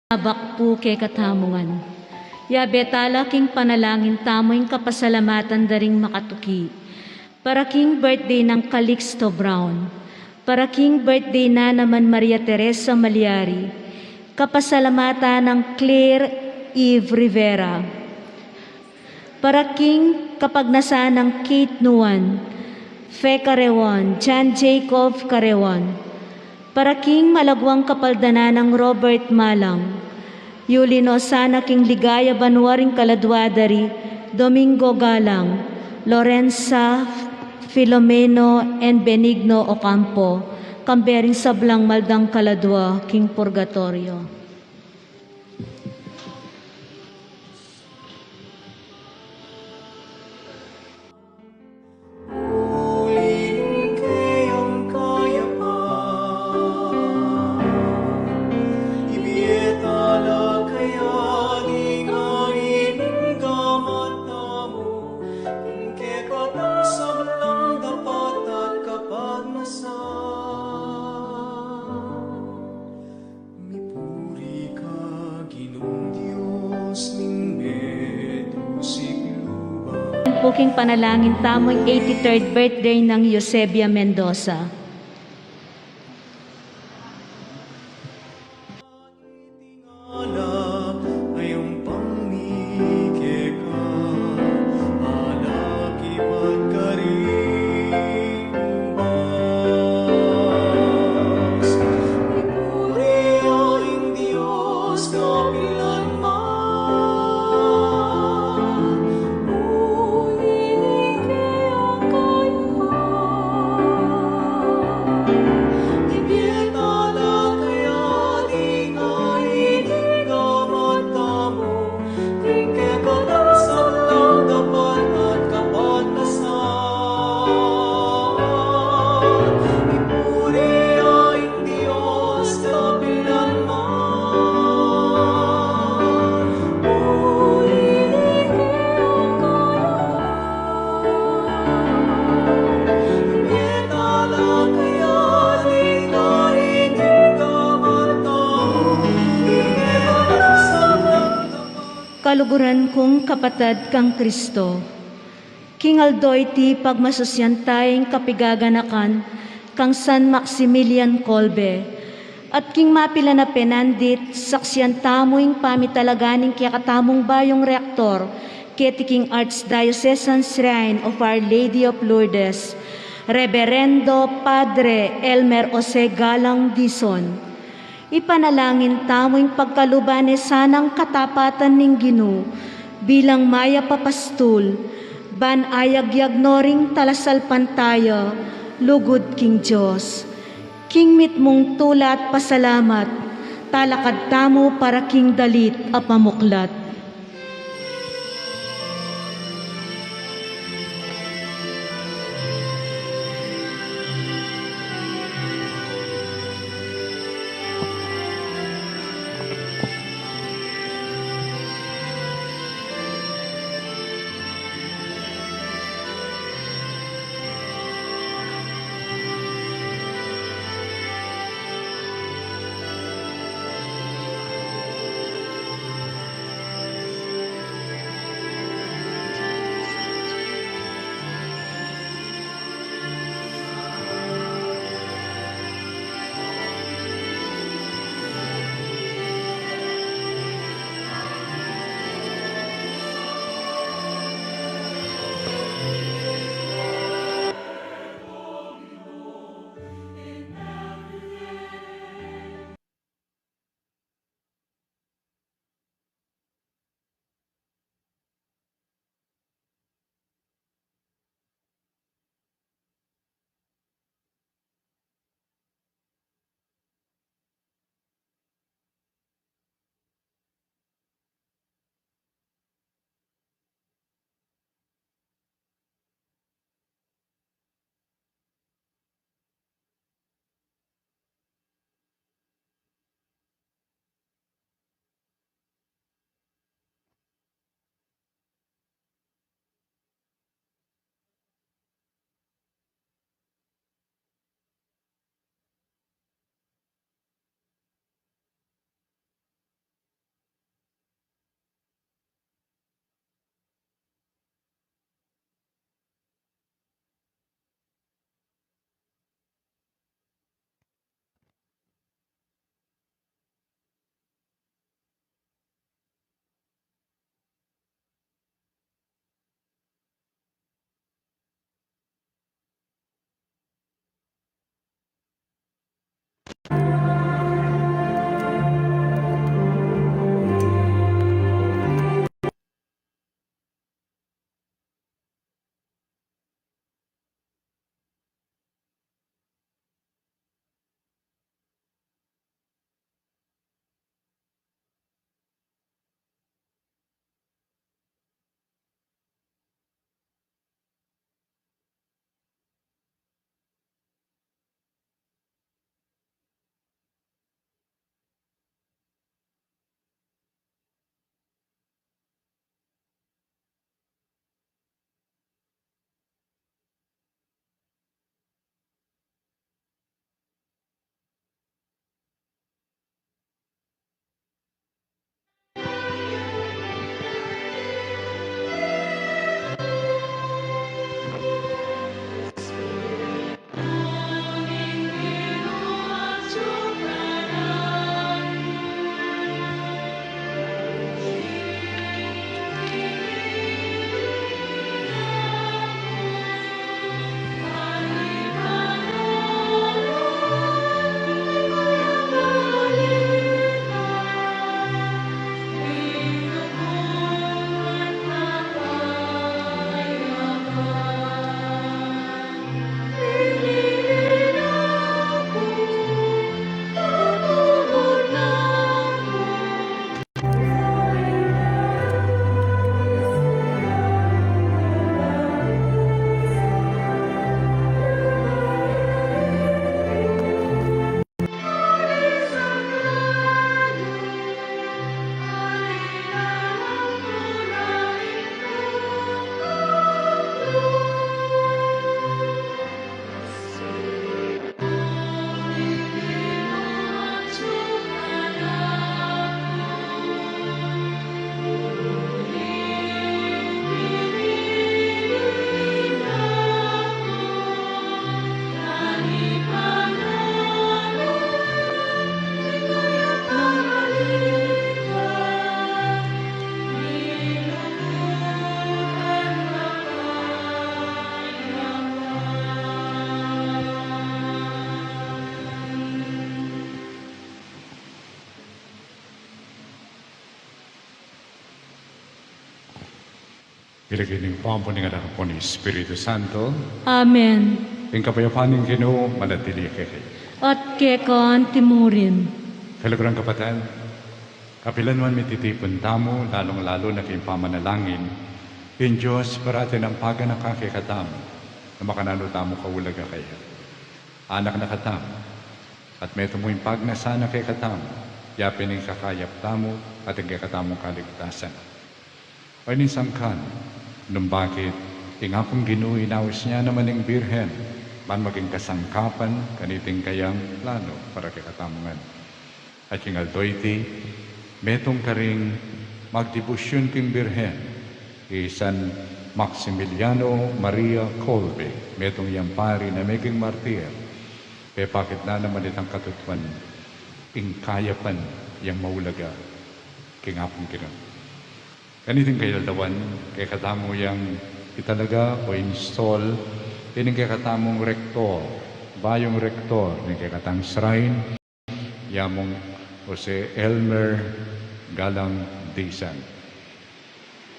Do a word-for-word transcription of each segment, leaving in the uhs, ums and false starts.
Abak pu kekatamu ngan. Yabe tala king panalangin tamu ing kapasalamatan da ring makatuki. Para king birthday nang Calixto Brown. Para king birthday na naman Maria Teresa Maliari. Kapasalamatan nang Claire Eve Rivera. Para king kapagnasan nang Kate Nuan, Fe Careon, John Jacob Careon. Para king malaguang kapaldanan nang Robert Malang, yuli no sana king ligaya banua ring kaladua da ri Domingo Galang, Lorenza Filomeno, and Benigno Ocampo, kambe ring sablang maldang kaladua king purgatorio. Mipuri ka, Ginung Dios ning meto sigluban. Pu king panalangin tamu ing eighty-third birthday nang Eusebia Mendoza. Ala, ayong pamikeka, ala, kibat karing ubas. Mipuri ing Dios kapilanman. Uli ning kayang kayapan. Ibie tala kaya di kaiting gamat tamu. Kaluguran kung kapatad kang Kristo, king aldo iti pagmasusian taya ing kapigaganakan kang San Maximilian Kolbe, at king mapilan a penandit, saksian tamu ing pamitalaga ning kekatamung bayung rektor keti king Archdiocesan Shrine of Our Lady of Lourdes, Reberendo Padre Elmer Jose Galang Dizon. Ipanalangin tamu ing pagkaluban ne sanang katapatan ning Ginu bilang mayap a pastul, ban ayagyag no ring talasalpantaya lugud king Dios. King mitmung tula at pasalamat, talakad tamu para king dalit a pamuklat. King lagyu ning Ibpa, ampo ning Anak, ampo ning Espiritu Santo. Amen. Ing kapayapan ning Ginu manatili kekayu. At keka antimurin. Kaluguran kapatad, kapilan man mititipun tamu, lalung-lalu na king pamanalangin, ing Dios parati nang paganaka kekatamu, nung makananu tamu kaulaga kaya. Anak na katamu, at metung mu ing pagnasa na kekatamu, yapin ing kakayap tamu, at ing kekatamung kaligtasan. Oyni ing sangkan, nung bakit ing Apung Ginu inaus na naman ing Birhen, ban maging kasangkapan kaniting kayang planu para kekatamu ngan. At king aldo iti, metung karing magdebosyun king Birhen, i San Maximiliano Maria Kolbe, metung yang pari na meging martir, pepakit na naman itang katutuan, ing kayapan yang maulaga king Apung Ginu. Kaniting kayaldawan, kekatamu yang italaga o install ining kekatamung rektor, bayung rektor ning kekatang shrine, i Among Jose Elmer Galang Disan.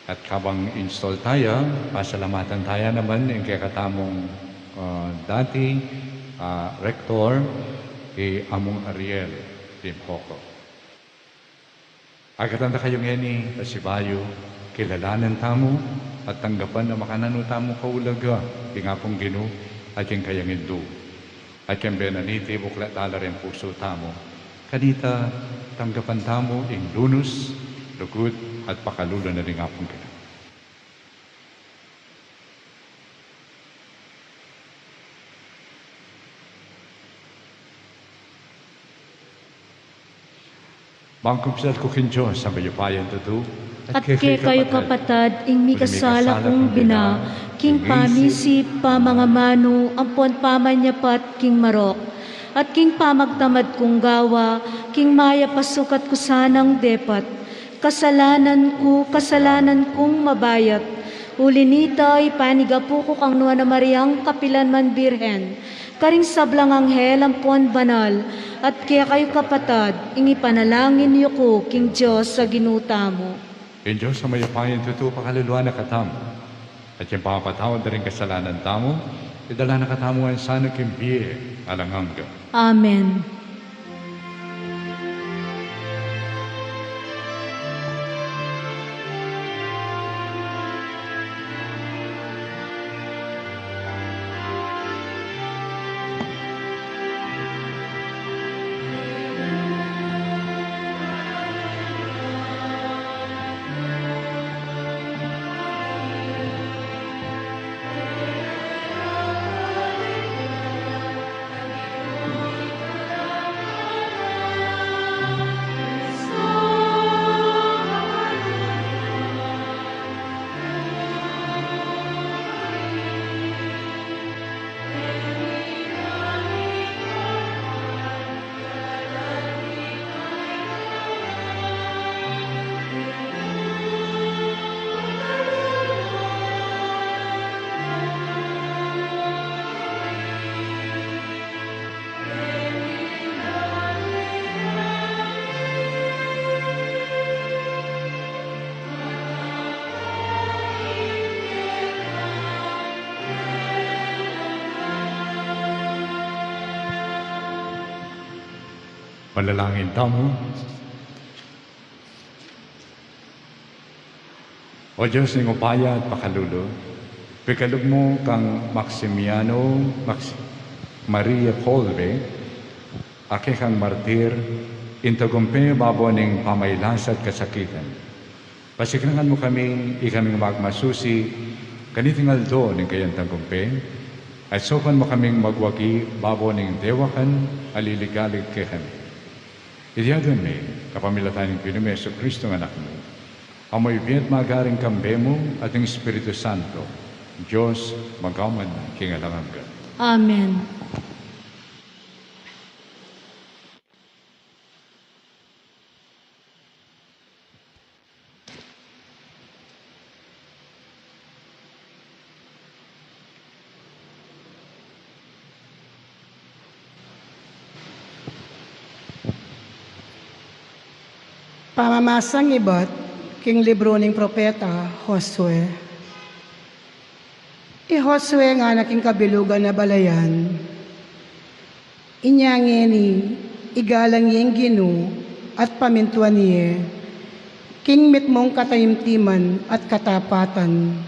At kabang install taya, pasalamatan taya naman ing kekatamung, ah, dati, ah, rektor, i Among Ariel Limpoco. Agatan da kayu ngeni, pasibayu, kilalanan tamu, at tanggapan na makananu tamu kaulaga king Apung Ginu, at king kayang indu. At king bie na niti, buklat da la ring pusu tamu. Kanita, tanggapan tamu ing lunus, lugud, at pakalulu na ning Apung Ginu. Bang kumpisal ku king Dios a mayupayang tutu, at kekayu kapatad, ing mikasala kung bina, king pamisip, pamangamanu, ampon pamanyapat king marok, at king pamagtamad kung gawa, king mayap a sukat ku sanang depat. Kasalanan ku, kasalanan kung mabayat. Uli nita, ipanigapu ku kang Nuan a Mariang kapilan man Birhen, karing sablang anghel ampon banal, at kekayu kapatad, ing ipanalangin yu ku king Dios a Ginu tamu. Ing Dios a mayupayang tutu pakaluluan na katamu, at ing pamapatawad da ring kasalanan tamu, idala na katamu ngan sana king bie alang angga. Amen. Manalangin tamu. O Dios ning upaya at pakalulu, pikalub mu kang Maximiano Max-, Maria Kolbe, a kekang martir, ing tagumpe babo ning pamailasa at kasakitan. Pasiknangan mu kaming ikaming magmasusi kaniting aldo ning kayang tagumpe, at saupan mu kaming magwagi babo ning dewakan a liligalig kekami. Iti aduan mi kapamilatan ning Ginu ming Jesucristo a Anak mu, a mayupaya at magaring kambe mu at ning Espiritu Santo, Dios, magpaman king alang angga. Amen. Pamamasang ibat king libru ning propeta Josue. I Josue ngana king kabilugan a balayan, inya ngeni, igalang ye ing Ginu, at pamintuan ye, king mitmung kataimtiman at katapatan.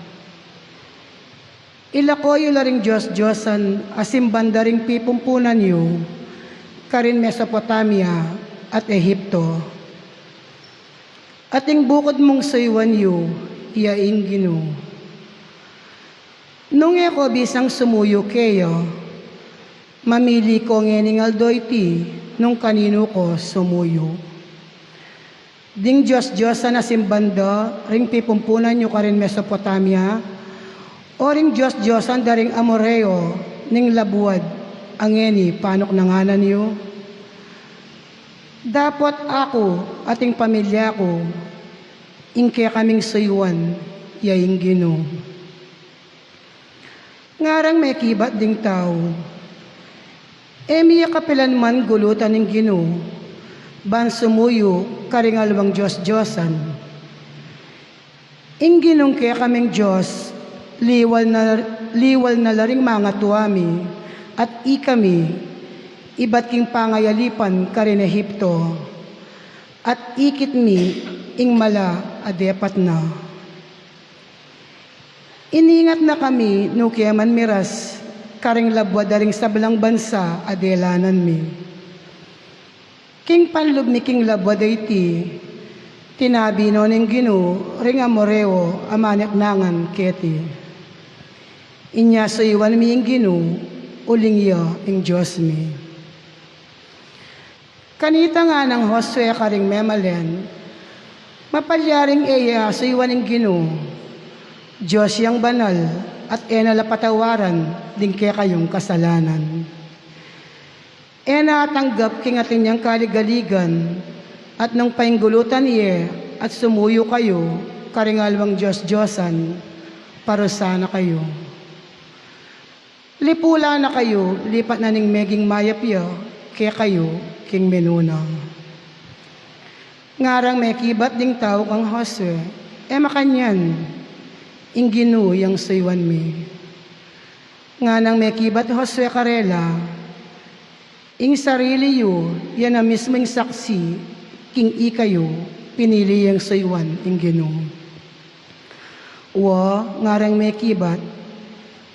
Ilako yu la ring dios-diosan a simban da ring pipumpunan yu, karin Mesopotamia at Egipto. At ing bukud mung suyuan yu, iya ing Ginu. Nung e ko bisang sumuyu keya, mamili ko ngening aldo iti nung kaninu ko sumuyu. Ding dios-diosan a simban da ring pipumpunan yu karin Mesopotamia, o ring dios-diosan da ring Amoreo ning labuad a ngeni panuknanganan yu? Dapot aku at ing pamilya ku, ing kekaming suyuan, ya ing Ginu. Ngarang mekibat ding tau, e mi ya kapilan man gulutan ing Ginu, ban sumuyu karing alwang dios-diosan. Ing Ginung kekaming Dios, liwal na, liwal na la ring mangatua mi, at ikami, ibat king pangayalipan karin Egipto, at ikit mi ing mala a depat na. Iningat na kami nuke man miras karing labuad da ring sablang bansa a delanan mi. King panlub mi king labuad a iti, tinabi no ning Ginu ring Amoreo a maneknangan keti. Inya suyuan mi ing Ginu, uling ya ing Dios mi. Kanita ngana nang Josue karing memalen, mapalyaring e ya suyuan ing Ginu, Dios yang banal, at e na la patawaran ding kekayung kasalanan. E na atanggap king atin yang kaligaligan, at nung painggulutan ye at sumuyu kayu karing alwang dios-diosan, parusa na kayu. Lipula na kayu, lipat na ning meging mayap ya kekayu king menuna. Ngarang mekibat ding tau kang Josue, e makanyan, ing Ginu yang suyuan mi. Nganang mekibat Josue karela, ing sarili yu, ya na mismu ing saksi, king ikayu, pinili yang suyuan ing Ginu. Wa, ngarang mekibat,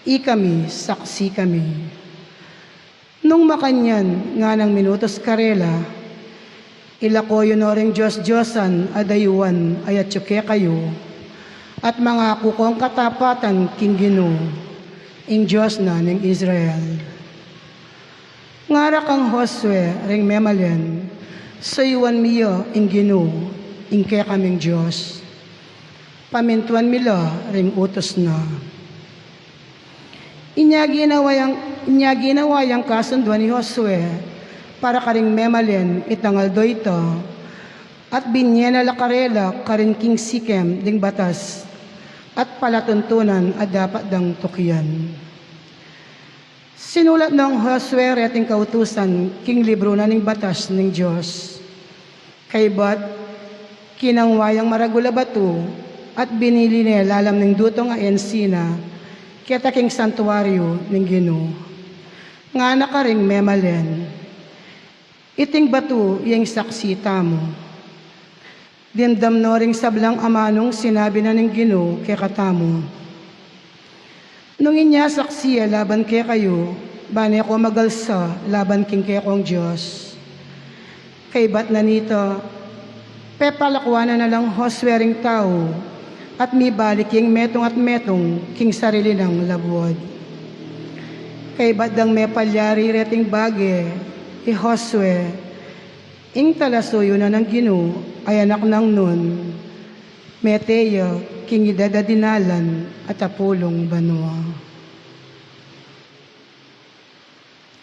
ikami, saksi kami. Nung makanyan, nganang minutus karela, ilako yu no ring dios-diosan a dayuan a yatyu kekayu, at mangaku kong katapatan king Ginu, ing Dios na ning Israel. Ngara kang Josue ring memalen, suyuan mi ya ing Ginu, ing kekaming Dios. Pamintuan mi la ring utus na. Inya ginawa yang, inya ginawa yang kasunduan i Josue para karing memalen itang aldo ita, at binye na la karela karin king Sikem ding batas at palatuntunan a dapat dang tukian. Sinulat nong Josue reting kautusan king libru na ning batas ning Dios. Kaybat, kinangwa yang maragul a batu, at binili ne lalam ning dutung a ensina, keta king santuaryu ning Ginu. Ngana karing memalen, iting batu ya ing saksi tamu. Dimdam no ring sablang amanung sinabi na ning Ginu kekatamu. Nung inya saksi ya laban kekayu, bane ko magalsa laban king kekong Dios. Kaybat na nita, pepalakuan na na lang Josue ring tau, at mibalik ing metung at metung king sarili nang labuad. Kaybat dang mepalyari reting bage, i Josue, ing talasuyu na nang Ginu, a anak nang Nun, mete ya king idad a dinalan at apulung banua.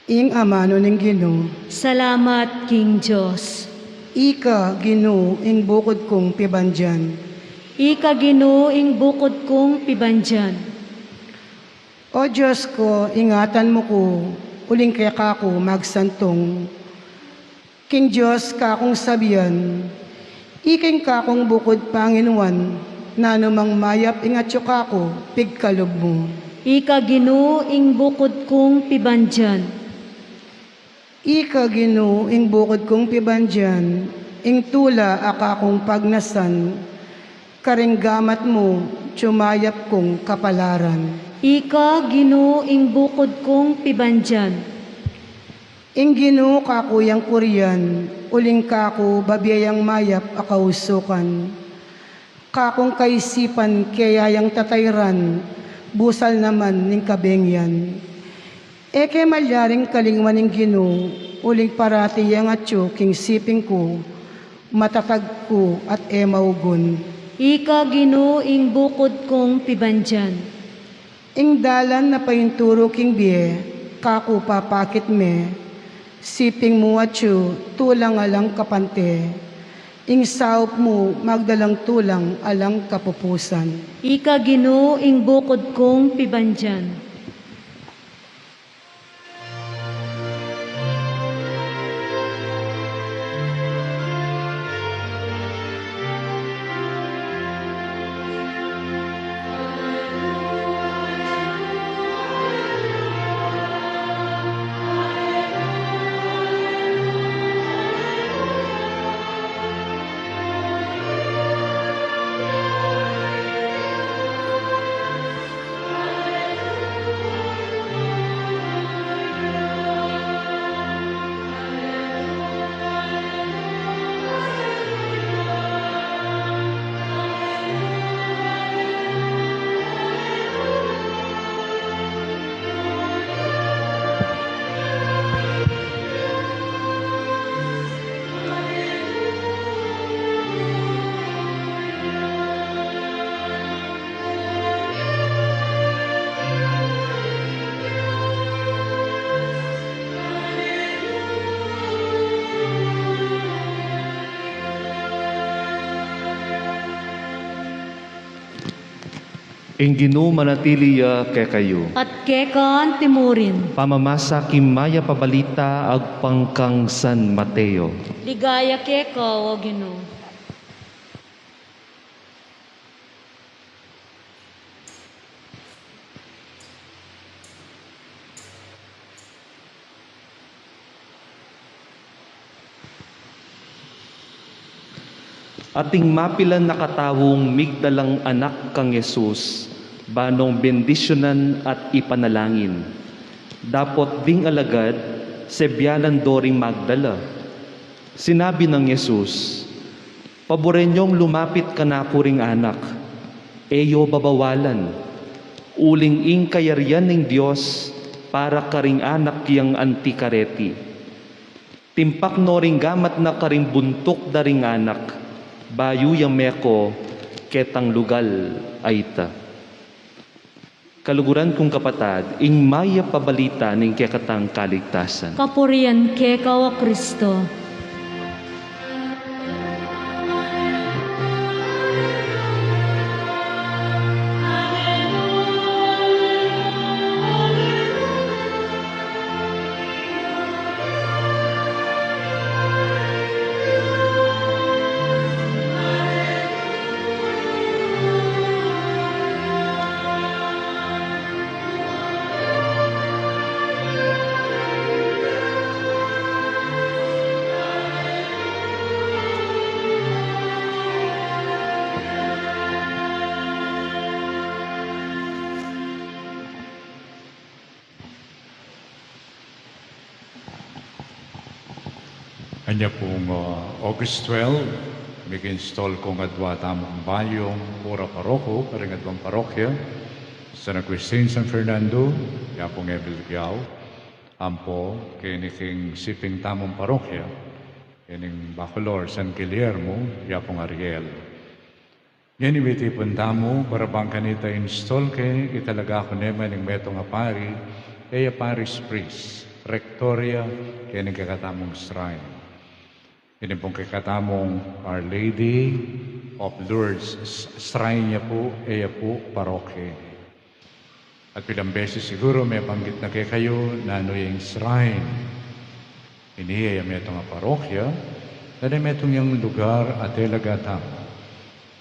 Ing amanu ning Ginu. Salamat king Dios. Ika, Ginu, ing bukud kung pibandian. Ika, Ginu, ing bukud kung pibandian. O Dios ku, ingatan mu ku, uling keka ku magsantung. King Dios kakung sabian, ika ing kakung bukud panginuan, nanu mang mayap ing atyu kaku, pigkalub mu. Ika Ginu ing bukud kung pibandian. Ika Ginu ing bukud kung pibandian, ing tula a kakung pagnasan, karing gamat mu, atyu mayap kung kapalaran. Ika Ginu ing bukud kung pibandian. Ing Ginu kaku yang purian, uling kaku babie yang mayap a kausukan. Kakung kaisipan keya yang tatairan, busal naman ning kabengian. E ke malyaring kalingwan ing Ginu, uling parati yang atyu king siping ku, matatag ku at e maugun. Ika Ginu ing bukud kung pibandian. Ing dalan a painturu king bie, kaku papakit me, siping mu atyu tulang alang kapante, ing saup mu magdalang tulang alang kapupusan. Ika Ginu ing bukud kung pibandian. Ing Ginu manatili ya kekayu. At keka antimurin. Pamamasa king mayap a balita agpang kang San Mateo. Ligaya keka, o Ginu. Ating mapilan a katawung migdalang anak kang Jesus, banong bendisyunan at ipanalangin. Dapot ding alagad, sebyalan do ring magdala. Sinabi nang Jesus, "Paburen yong lumapit kanaku ring anak, e yo babawalan, uling ing kayarian ning Dios para karing anak yang anti kareti. Timpak no ring gamat na karing buntuk da ring anak, bayu ya meko ketang lugal a ita." Kaluguran kung kapatad, ing mayap a balita ning kekatang kaligtasan. Kapurian keka, o Kristo. Anya pung, ah, August twelve, mig-install kung adwa tamung bayung pura paroko karing adwang parokya, San Agustin, San Fernando, Yapung Ebil Giao, ampo keni king siping tamung parokya, kening Bacolor, San Guillermo, Yapung Ariel. Ngeni mitipun tamu para bang kanita install ke, italaga ku ne man ing metung a pari, e ya parish priest, rector ya kening kekatamung shrine. Ini pung kekatamung Our Lady of Lourdes s-, shrine ya pu, e ya pu parokya. At pilang beses siguru mebanggit na kekayu nanu ya ing shrine. Ini ya metung a parokya, nune metung yang lugar a telaga tamu.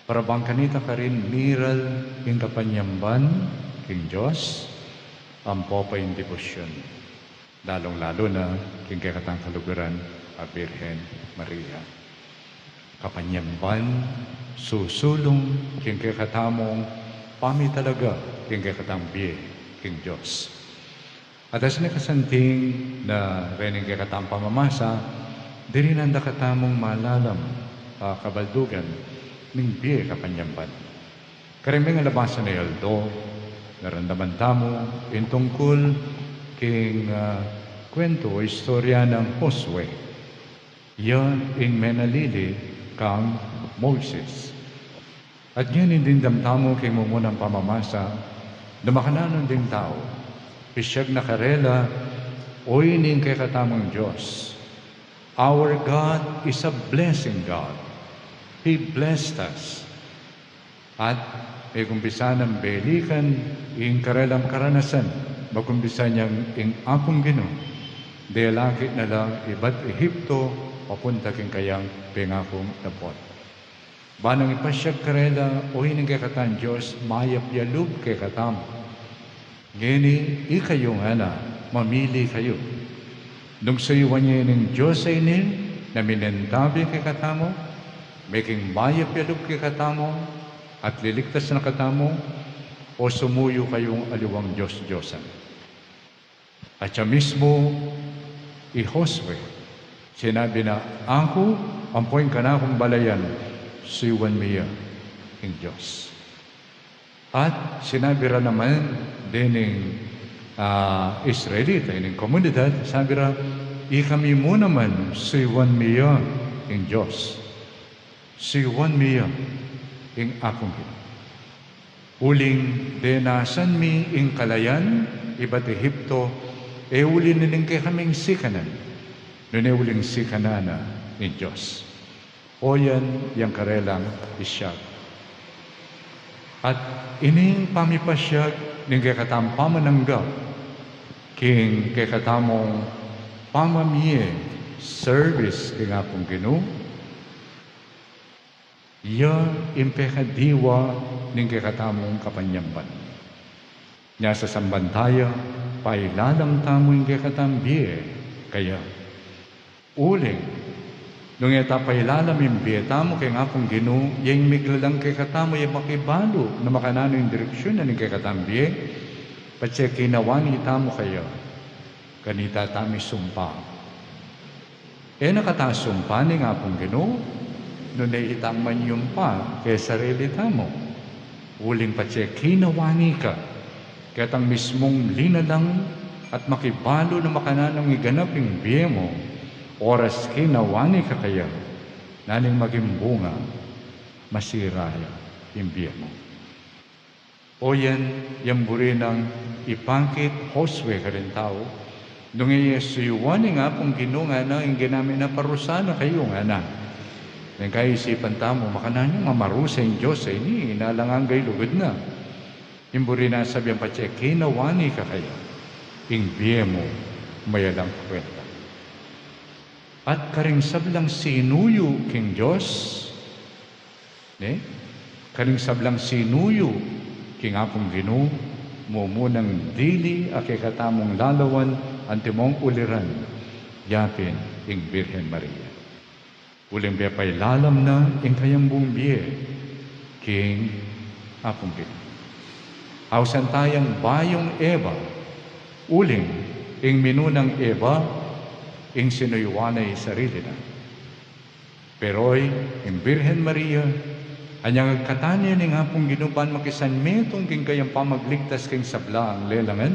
Para bang kanita karin miral ing kapanyamban, king Dios, ampo pa ing debosyon, lalung-lalu na king kekatang kaluguran a Birhen Maria. Kapanyamban, susulung king kekatamung pamitalaga king kekatang bie king Dios. At asin a kasanting na rening kekatang pamamasa, dirinan da katamung malalam a kabaldugan ning bie kapanyamban. Kareng mengalabas a aldo, naramdaman tamu ing tungkul king, ah, kuwentu o istorya nang Josue. Ya ing menalili kang Moises. At ngeni dimdam tamu king mumunang pamamasa, na makananu ding tau, pisyag na karela, o ini ing kekatamung Dios. Our God is a blessing God. He blessed us. At e kumbisa nang belikan ing karelang karanasan, makumbisa nang ing Apung Ginu, delakit na la ibat Ehipto, papunta king kayang pengakung dapot. Ba nang ipasyag karela, o ini ing kekatang Dios, mayap ya lub kekatamu. Ngeni, ikayu ngana, mamili kayu. Nung suyuan ye ning Dios a ini, na minentabi kekatamu, meging mayap ya lub kekatamu, at liligtas na katamu, o sumuyu kayung aliwang dios-diosan. At ya mismu i Josue, sinabi na, "Aku, ampo ing kanakung balayan, suyuan mi ya ing Dios." At sinabi ra naman dening, ah, Israelita, ining komunidad, sabi ra, "Ikami mu naman, suyuan mi ya ing Dios. Suyuan mi ya ing Apung Ginu. Uling denasan mi ing kalayan ibat Ehipto, e uli na ning kekaming sikanan, nune uling sikanan na ning Dios." O yan, yang karelang isyag. At ining pamipasyag ning kekatang pamananggap king kekatamung pamamie, service king Apung Ginu, ya ing pekadiwa ning kekatamung kapanyamban. Nya sasamban taya, pailalam tamu ing kekatang bie kaya. Uling, nung e ta pailalam ing bie tamu king Apung Ginu, ya ing miglalang kekatamu e makibalu na makananu ing direksyun na ning kekatang bie, patse kinawani tamu kaya, kanita tamu misumpa. E na kata sumpan ning Apung Ginu, nune itang manyumpa king sarili tamu. Uling patse kinawani ka, ketang mismung linalang at makibalu na makananu ing iganap ing bie mu, oras kinawani ka kaya, nanu ing maging bunga, masira ya ing bie mu. O yan, yang buri nang ipangkit Josue karing tau, nung e ye suyuan ing Apung Ginu ngana, ing genami na parusa na kayu ngana. Neng kaisipan tamu, makananu mamarusa ing Dios a ini, inalang angga ilugud na. Ing buri nang sabian, patse kinawani ka kaya, ing bie mu mayalang kwenta. At karing sablang sinuyu king Dios, ne? Karing sablang sinuyu king Apung Ginu, mumunang dili a kekatamung lalawan antimong uliran, yapin ing Birhen Maria. Uling pepailalam na ing kayang bung bie king Apung Ginu. Ausan tayang bayung Eva, uling ing minunang Eva, ing sinuyuan na ing sarili na. Pero ing Birhen Maria, anyang agkatan ne ning Apung Ginu ban makisanmetung king kayang pamagligtas king sablang lelangan,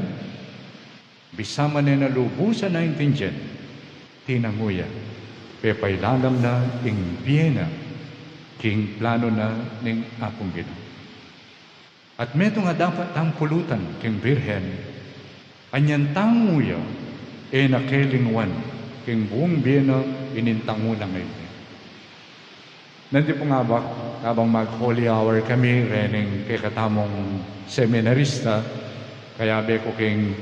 bisa man e na lubusan aintindian, tinangu ya, pepailalam na ing bie na king planu na ning Apung Ginu. At metung a dapat tang pulutan king Birhen, anyang tangu ya, e na kelingwan king buung bie na ining tangu na ngeni. Nung dipong abak, kabang mag-holy hour kami, rening kekatamung seminarista, kayabe ku king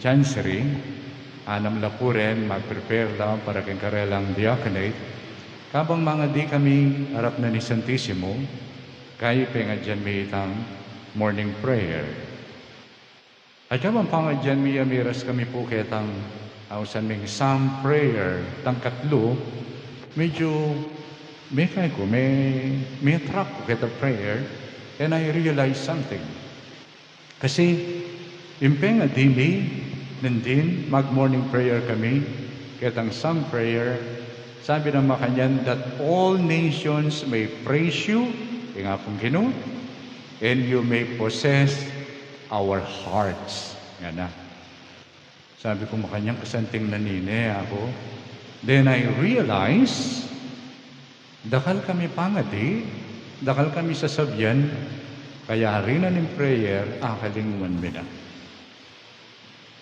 chancery, anam la pu ren, mag-prepare la para king karelang diaconate. Kabang mangadi kami arap na ning Santisimo, kayi pengadyan mi itang morning prayer. At kabang pangadyan mi, miras kami pu ketang ausan ming Psalm prayer, tang katlu, medyu mekay ku, me, me-attract ku keta prayer, and I realize something. Kasi, ing pengadi mi, nandin, mag-morning prayer kami, ketang Psalm prayer, sabi na makanyan, "That all nations may praise you," ing Apung Ginu, "and you may possess our hearts." Ngana. Sabi ku makanyan, kasanting na nine aku. Then I realize, dakal kami pangadi, dakal kami sasabian, kaya rina ning prayer, akalingwan mi na.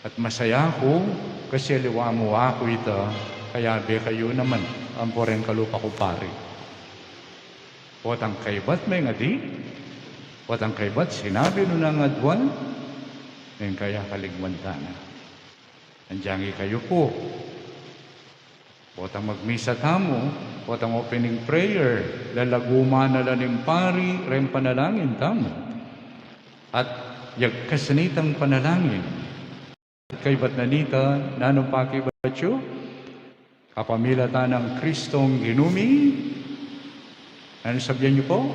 At masaya ku, kasi aliwa mu aku ita, kaya bekayu naman, ampo reng kalupa ku pari. Potang kaybat mengadi, potang kaybat sinabi nu nang adwan, neng kaya kalingwan ta na. Anjang ikayu pu. Potang magmisa tamu, potang opening prayer, lalaguman na la ning pari, reng panalangin tamu. At yagkas na nitang panalangin. Kaybat na nita, nanung pakibat yu? Kapamilatan nang Kristong Ginu mi. Nanu sabian yu pu?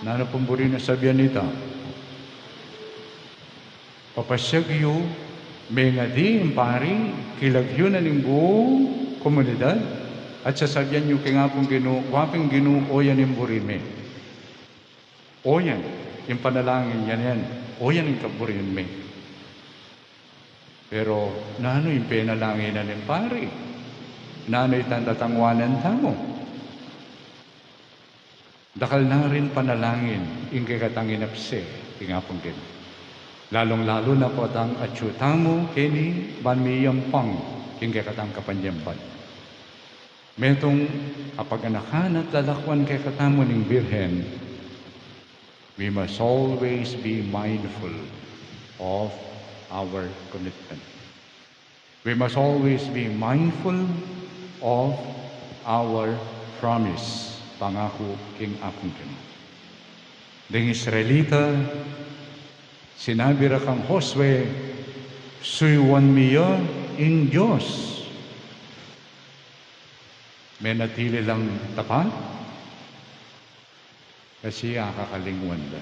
Nanu pung buri nang sabian nita? Papasyag yu, mengadi ing pari, kilagyu na ning buung komunidad, at sasabian yu king Apung Ginu, "Wa pin Ginu, oyan ing buri mi. Oyan ing panalangin yan, yan. Oyan ing kaburian mi." Pero nanu ing penalangin na ning pari? Nanu itang tatangwanan tamu? Dakal na rin panalangin ing kekatang inapse king Apung Ginu. Lalung-lalu na potang atyu tamu keni ban miyampang king kekatang kapanyamban. Metung apaganakan at lalakwan kekatamu ning Birhen, we must always be mindful of our commitment. We must always be mindful of our promise, pangaku king Apung Ginu. Ding Israelita, sinabi ra kang Josue, "Suyuan mi ya ing Dios." Menatili lang tapat, kasi akakalingwan da.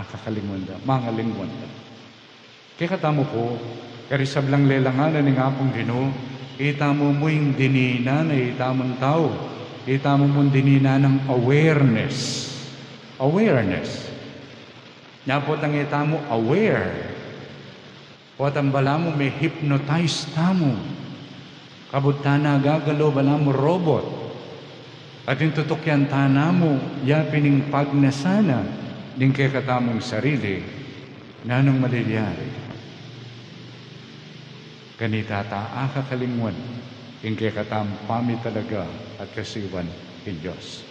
Akakalingwan da, mangalingwan da. Kekatamu pu, kari sablang lelangan na ning Apung Ginu, itamu mu ing dininan na itamung tau, itamu mung dininan nang awareness. Awareness. Nya potang itamu aware, potang balamu me-hypnotize tamu. Kabud tana gagalo balamu robot. At ing tutukian tana mu, ya pin ing pagnasa na ning kekatamung sarili, nanung malilyari? Kanita ta akakalingwan ing kekatamung pamitalaga at kasiwan king Dios.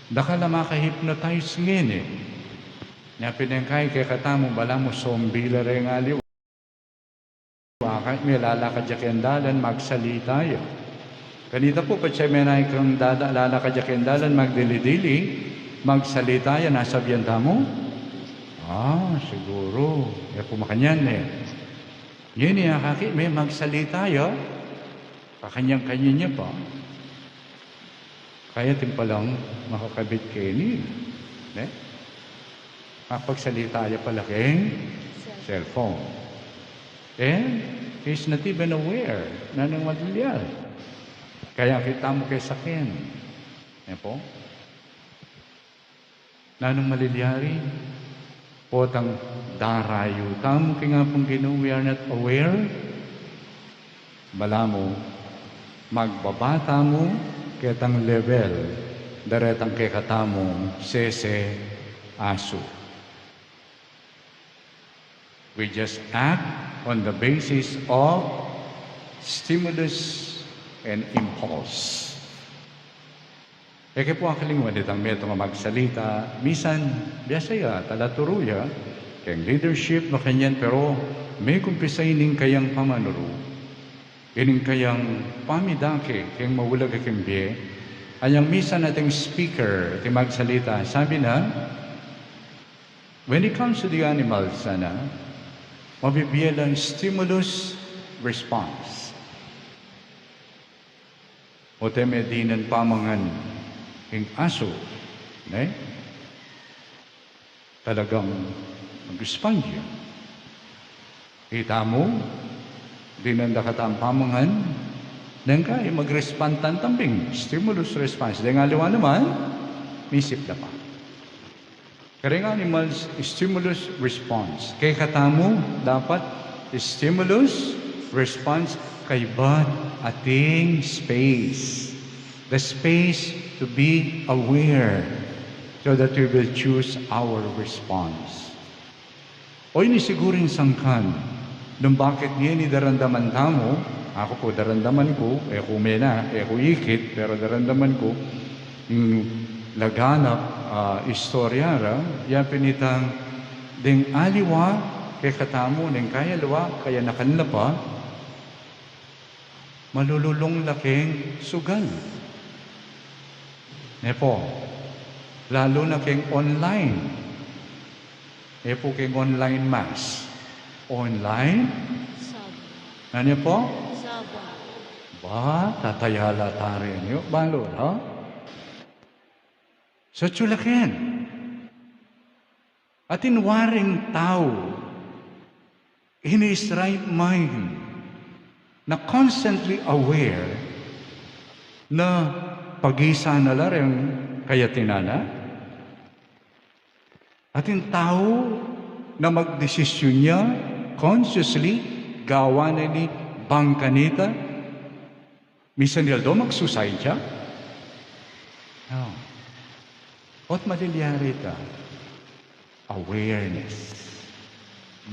Dakal a maka-hypnotize ngeni. Nya pin ing kekatamu balamu zombie la reng aliwa. Akakit me lalakad ya keng dalan, magsalita ya. Kanita pu, patse menai kang dada-, lalakad ya keng dalan, magdili-dili, magsalita ya, nasabian tamu? Ah, siguru. E pu makanyan e. Ngeni akakit me magsalita ya, kakanyan-kanyan ya pa. Kaya atin palang makakabit keni, ne? Makapagsalita ya pala keng cellphone. And he's not even aware. Nanung malilyari? Kaya kita mu keng saken. Ne pu? Nanung malilyari? Potang darayu tamu king Apung Ginu, we are not aware. Balamu, magbaba tamu ketang level da retang kekatamung sese asu. We just act on the basis of stimulus and impulse. E ke pu akalingwan itang metung a magsalita, misan, biasa ya, talaturu ya keng leadership, makanyan, pero mekumpisa ining kayang pamanuru, ining kayang pamidake keng maulag a keng bie, anyang misan ating speaker, ating magsalita, sabi na, When it comes to the animals, sana, mabibie lang stimulus response. O teme dinan pamangan ing asu, ne? Talagang mag-respond ya. Kita mu, dinan da katang pamangan, neng kaya mag-respond tantambing, stimulus response. Deng aliwa naman, misip da pa. Kareng animals, stimulus response. Kekatamu, dapat stimulus response, kaybat ating space. The space to be aware so that we will choose our response. O ini siguru ing sangkan nung bakit ngeni daramdaman tamu, aku pu daramdaman ku, e ku mena, e ku ikit, pero daramdaman ku, ing laganap, ah, istorya ra, ya pin itang deng aliwa, kekatamu, deng kayaliwa, kayanakan la pa, malululung la keng sugal. Ne pu, lalu na keng online. E pu keng online mass. Online? Sabon. Nanu pu? Sabon. Ba, tataya la tamu rin yu. Balu, ha? So, chulaken. Atin waring tau in his right mind na constantly aware na pag-isa na la ring kayatinan na? Atin tau na magdesisyun ya consciously, gawan na ini bang kanita? Misan aldo mag-suicide ya? No. Ot malilyari ita, awareness,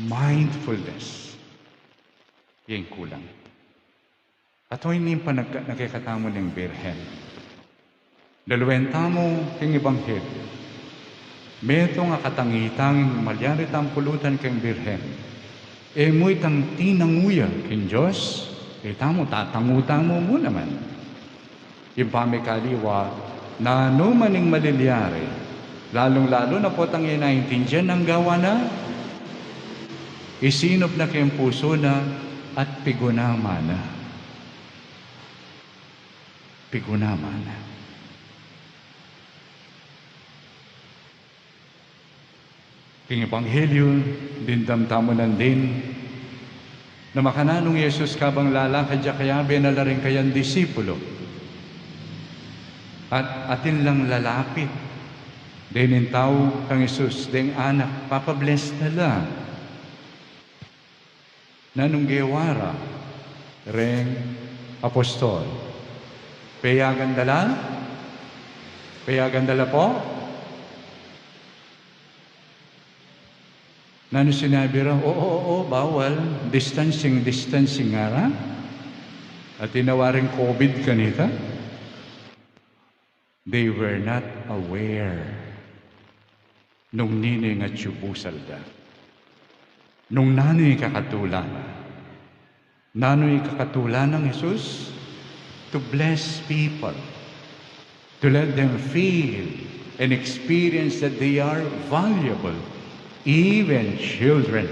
mindfulness. Yan kulang. At o ini ing panagkat na kekatamu ning Birhen. Laluan tamu king Ebanghelyo. Metung a katangitang malyari tang pulutan keng Birhen. E mu itang tinangu ya king Dios, e tamu tatangu tamu mu naman. Ing pamikaliwa, nanu man ing malilyari, lalung-lalu na potang e naintindian na ing gawan na, isinup na king pusu na at pigunaman na. Pigunaman na. King Ebanghelyo, dimdam tamu nandin na makananu nung Jesus kabang lalakad ya, kayabe na la ring kayang disipulu. At atin lang lalapit deng tau kang Jesus, deng anak, papa-bless na la. Nanung gewa ra reng apostol? Peyagan da la? Peyagan da la pu? Nanu sinabi ra? Oo, oo, bawal. Distancing, distancing, ngara. At inawa ring COVID kanita. They were not aware nung ninu ing atyu busal da. Nung nanu ing ikakatulan. Nanu ing ikakatulan nang Jesus? To bless people. To let them feel and experience that they are valuable, even children.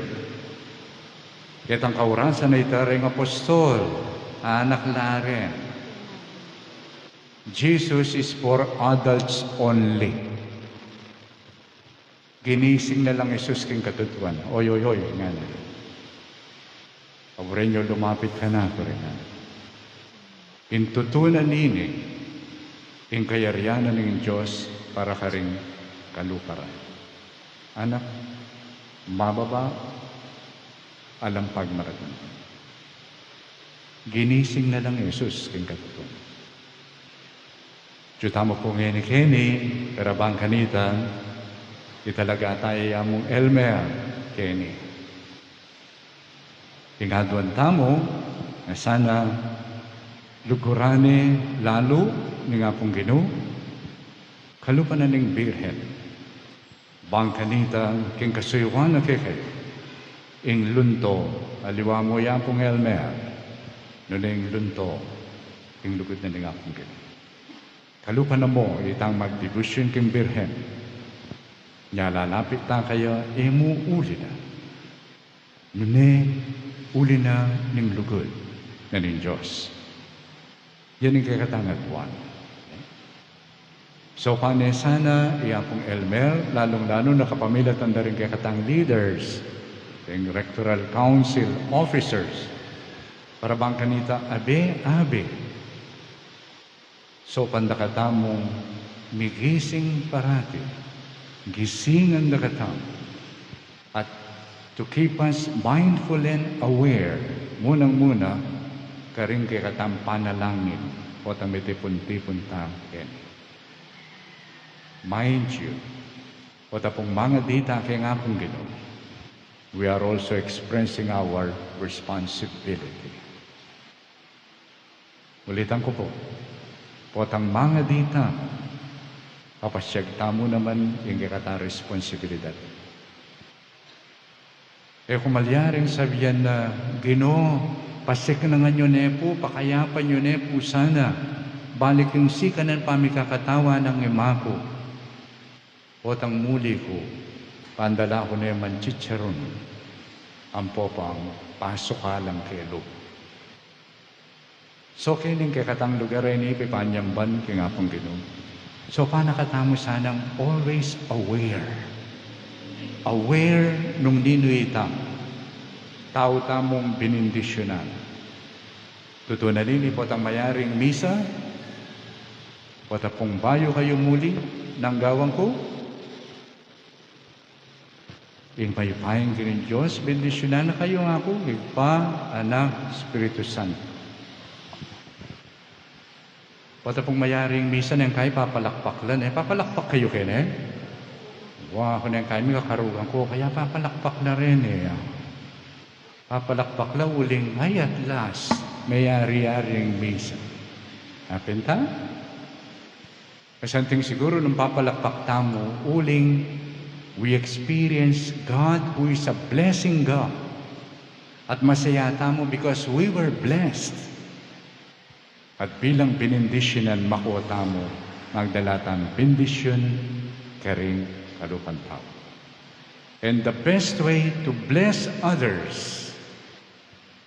Ketang kaurasan na ita reng apostol, anak la rin. Jesus is for adults only. Ginising na lang Jesus king katutuan. Oy, oy, oy, ngana. Aburen yu lumapit kanaku, ngana. Ing tutu na nini, ing kayarian na ning Dios para karing kalupa ra. Anak, mababa, alang pagmaragun. Ginising na lang Jesus king katutuan. Atyu tamu pu ngeni keni, pero bang kanita, italaga taya ya mung Elmer keni. Ing aduan tamu, na sana luguran ne lalu ning Apung Ginu, kalupa na ning Birhen. Bang kanita king kasuyuan na kekayu, ing lunto, aliwa mu ya pung Elmer, nune ing lunto, ing lugud na ning Apung Ginu. Kalupa na mu itang magdebosyon king Birhen. Nya lalapit ta kaya, e mu uli na. Nune, uli na ning lugud na ning Dios. Yan ing kekatang aduan. So, pane sana i Apung Elmer, lalung-lalu na kapamilatan da ring kekatang leaders, ring rectoral council officers, para bang kanita abe-abe. So, panda katamung migising parati, gisingan da katamu, at to keep us mindful and aware, munang-muna, karing kekatang panalangin, potang mitipun-tipun ta keni. Mind you, pota pung mangadi ta keng Apung Ginu, we are also expressing our responsibility. Ulitan ku pu, potang mangadi ta, papasyag tamu naman ing kekatang responsibilidad. E ku malyaring sabian na, "Ginu, pasiknangan yu ne pu, pakayapan yu ne pu sana, balik yung sikanan pamikakatawa nang ima ku." Potang muli ku, pandala ku ne man chicharun, ampo pang pasukalan ke lub. So, keni ing kekatang lugar a ini pipanyamban king Apung Ginu. So, pana katamu sanang always aware. Aware nung ninu itang tau tamung binendisyunan. Tutu na nini, potang mayaring misa, pota pung bayu kayu muli nang gawan ku, ing mayupayang Ginung Dios bendisyunan na kayu ngaku, Ibpa, Anak, Espiritu Santo. Pota pung mayaring misa, neng kayi papalakpak la, ne? Papalakpak kayu keni? Wa, aku neng kayi, mikakarugan ku, kaya papalakpak la rin, e. Papalakpak la uling, ay, at last, mayari-yaring misa. Apin ta? Kasanting siguru nung papalakpak tamu, uling we experience God who is a blessing God. At masaya tamu because we were blessed. At bilang binendisyunan, makua tamu, magdala tang bendisyun karing kalupang tau. And the best way to bless others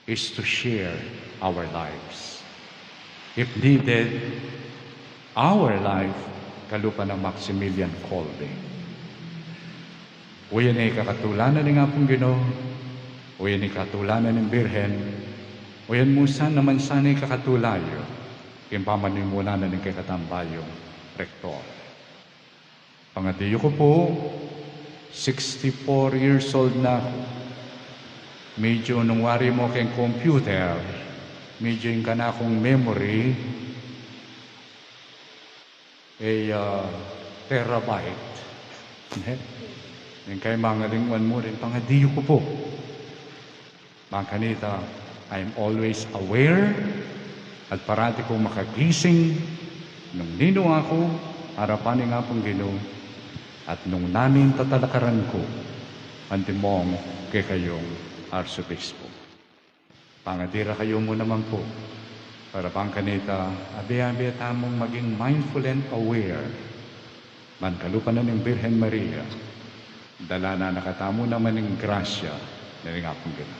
is to share our lives. If needed, our life, kalupa nang Maximilian Kolbe. Uyan i kakatulan na ning Apung Ginu, uyan i kakatulan na ning Birhen, uyan mu sana naman sana i kakatulan yu, king pamanimunan na ning kekatang bayung rektor. Pangadi yu ku pu, sixty-four years old na ku. Medyo nung wari mu keng computer, medyo ing kanakung memory, e, ah, terabyte. Ne? Ing kaimangalinguan mu rin, pangadi yu ku pu. Bang kanita, I am always aware at parati kung makagising nung ninu aku arapan ning Apung Ginu at nung nanung tatalakaran ku, antimong kekayung Arsobispo. Pangadi ra kayu mu naman pu, para bang kanita, abe-abe tamung maging mindful and aware. Ban kalupa na ning Birhen Maria, dalanan na katamu naman ing grasya na ning Apung Ginu.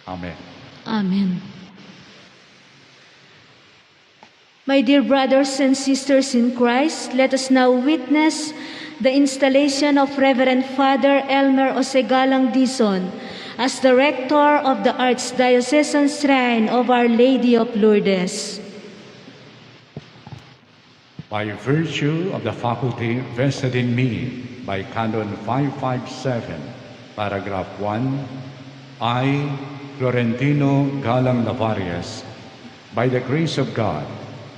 Amen. Amen. My dear brothers and sisters in Christ, let us now witness the installation of Reverend Father Elmer Osegalang Dizon as the rector of the Archdiocesan Shrine of Our Lady of Lourdes. By virtue of the faculty vested in me by Canon five five seven, paragraph one, I, Florentino Galang Lavarias, by the grace of God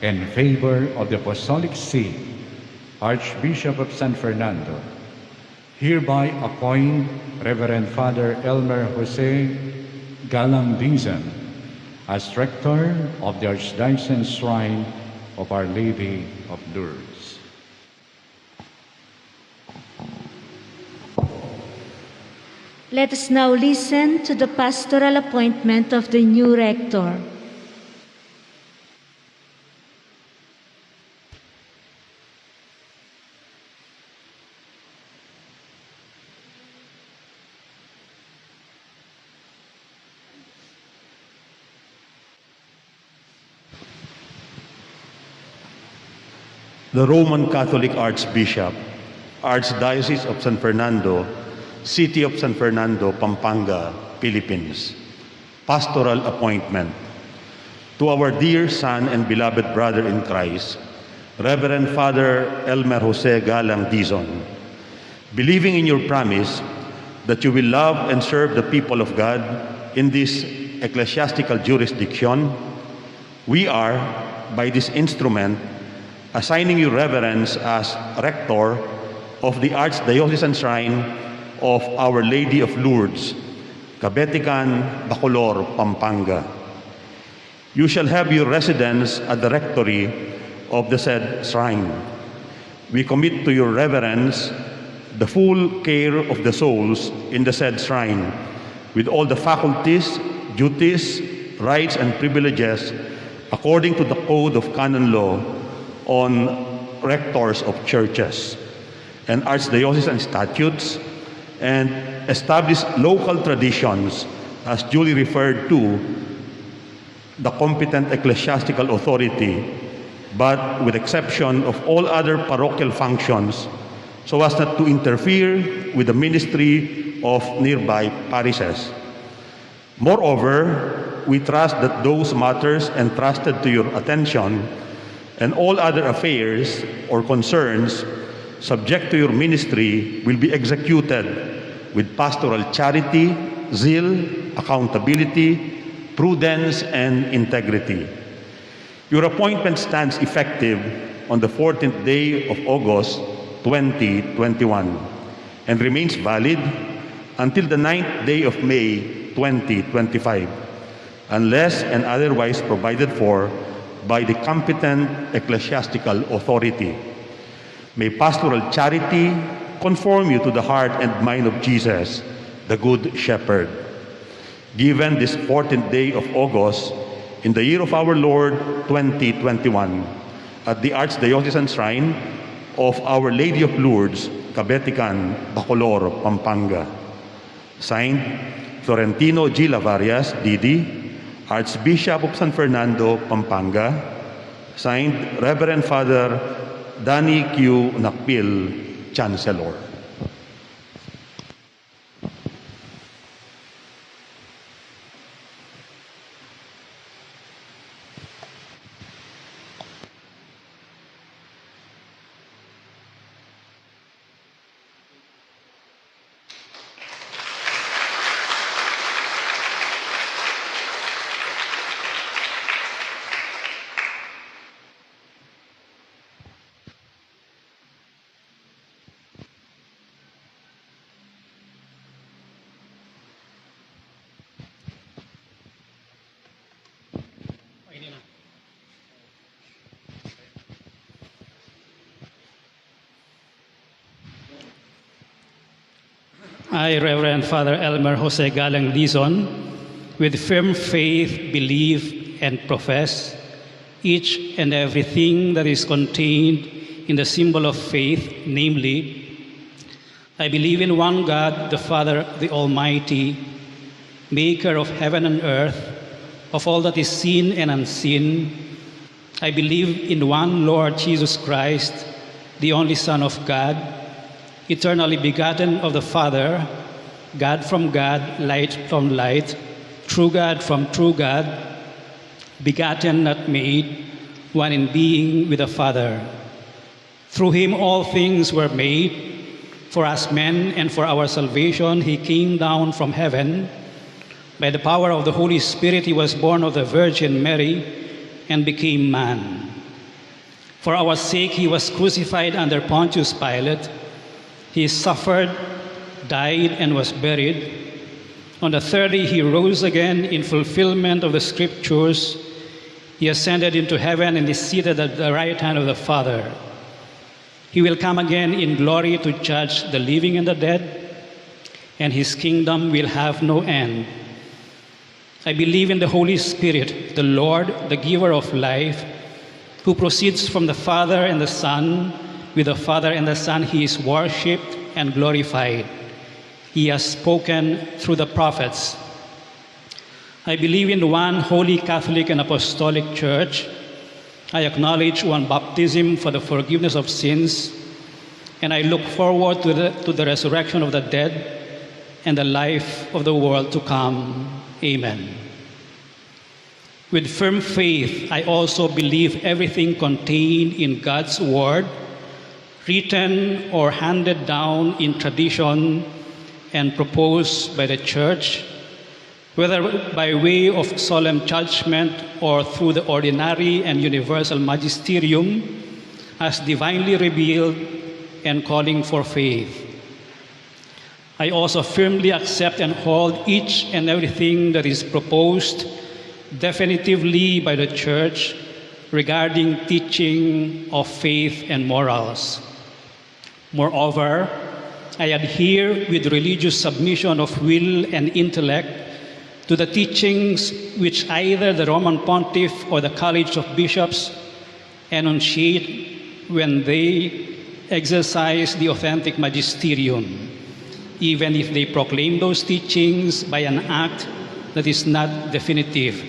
and favor of the Apostolic See, Archbishop of San Fernando, hereby appoint Reverend Father Elmer Jose Galang Dizon as rector of the Archdiocesan Shrine of Our Lady of Lourdes. Let us now listen to the pastoral appointment of the new rector. The Roman Catholic Archbishop, Archdiocese of San Fernando, City of San Fernando, Pampanga, Philippines. Pastoral appointment. To our dear son and beloved brother in Christ, Reverend Father Elmer Jose Galang Dizon, believing in your promise that you will love and serve the people of God in this ecclesiastical jurisdiction, we are, by this instrument, assigning you reverence as rector of the Archdiocesan Shrine of Our Lady of Lourdes, Cabetican, Bacolor, Pampanga. You shall have your residence at the rectory of the said shrine. We commit to your reverence the full care of the souls in the said shrine, with all the faculties, duties, rights, and privileges according to the Code of Canon Law on Rectors of Churches and Archdiocesan Statutes, and established local traditions as duly referred to the competent ecclesiastical authority, but with exception of all other parochial functions, so as not to interfere with the ministry of nearby parishes. Moreover, we trust that those matters entrusted to your attention and all other affairs or concerns subject to your ministry will be executed with pastoral charity, zeal, accountability, prudence, and integrity. Your appointment stands effective on the fourteenth day of August twenty twenty-one and remains valid until the ninth day of May twenty twenty-five, unless and otherwise provided for by the competent ecclesiastical authority. May pastoral charity conform you to the heart and mind of Jesus, the Good Shepherd. Given this fourteenth day of August, in the year of our Lord twenty twenty-one, at the Archdiocesan Shrine of Our Lady of Lourdes, Cabetican, Bacolor, Pampanga. Signed, Florentino G. Lavarias, D D, Archbishop of San Fernando, Pampanga. Signed, Reverend Father Danny Q. Nakpil, Chancellor. I, Reverend Father Elmer Jose Galang Dizon, with firm faith, believe, and profess each and everything that is contained in the symbol of faith, namely, I believe in one God, the Father, the Almighty, maker of heaven and earth, of all that is seen and unseen. I believe in one Lord Jesus Christ, the only Son of God, eternally begotten of the Father, God from God, light from light, true God from true God, begotten, not made, one in being with the Father. Through him all things were made. For us men and for our salvation, he came down from heaven. By the power of the Holy Spirit, he was born of the Virgin Mary and became man. For our sake, he was crucified under Pontius Pilate. He suffered, died, and was buried. On the third day, he rose again in fulfillment of the scriptures. He ascended into heaven and is seated at the right hand of the Father. He will come again in glory to judge the living and the dead, and his kingdom will have no end. I believe in the Holy Spirit, the Lord, the giver of life, who proceeds from the Father and the Son. With the Father and the Son, he is worshipped and glorified. He has spoken through the prophets. I believe in one holy Catholic and Apostolic Church. I acknowledge one baptism for the forgiveness of sins, and I look forward to the, to the resurrection of the dead and the life of the world to come. Amen. With firm faith, I also believe everything contained in God's Word, written or handed down in tradition and proposed by the Church, whether by way of solemn judgment or through the ordinary and universal magisterium, as divinely revealed and calling for faith. I also firmly accept and hold each and everything that is proposed definitively by the Church regarding teaching of faith and morals. Moreover, I adhere with religious submission of will and intellect to the teachings which either the Roman Pontiff or the College of Bishops enunciate when they exercise the authentic magisterium, even if they proclaim those teachings by an act that is not definitive.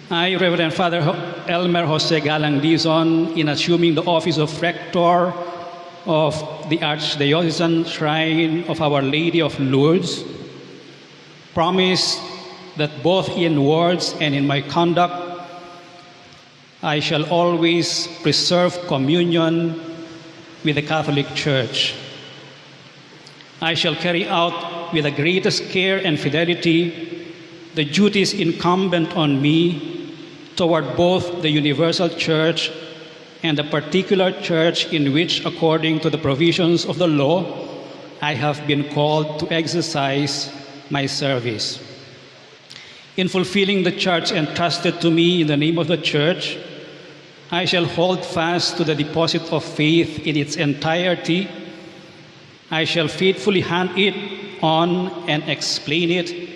I, Reverend Father Ho-, Elmer Jose Galang Dizon, in assuming the office of Rector of the Archdiocesan Shrine of Our Lady of Lourdes, promise that both in words and in my conduct, I shall always preserve communion with the Catholic Church. I shall carry out with the greatest care and fidelity the duties incumbent on me toward both the universal church and the particular church in which, according to the provisions of the law, I have been called to exercise my service. In fulfilling the charge entrusted to me in the name of the Church, I shall hold fast to the deposit of faith in its entirety. I shall faithfully hand it on and explain it,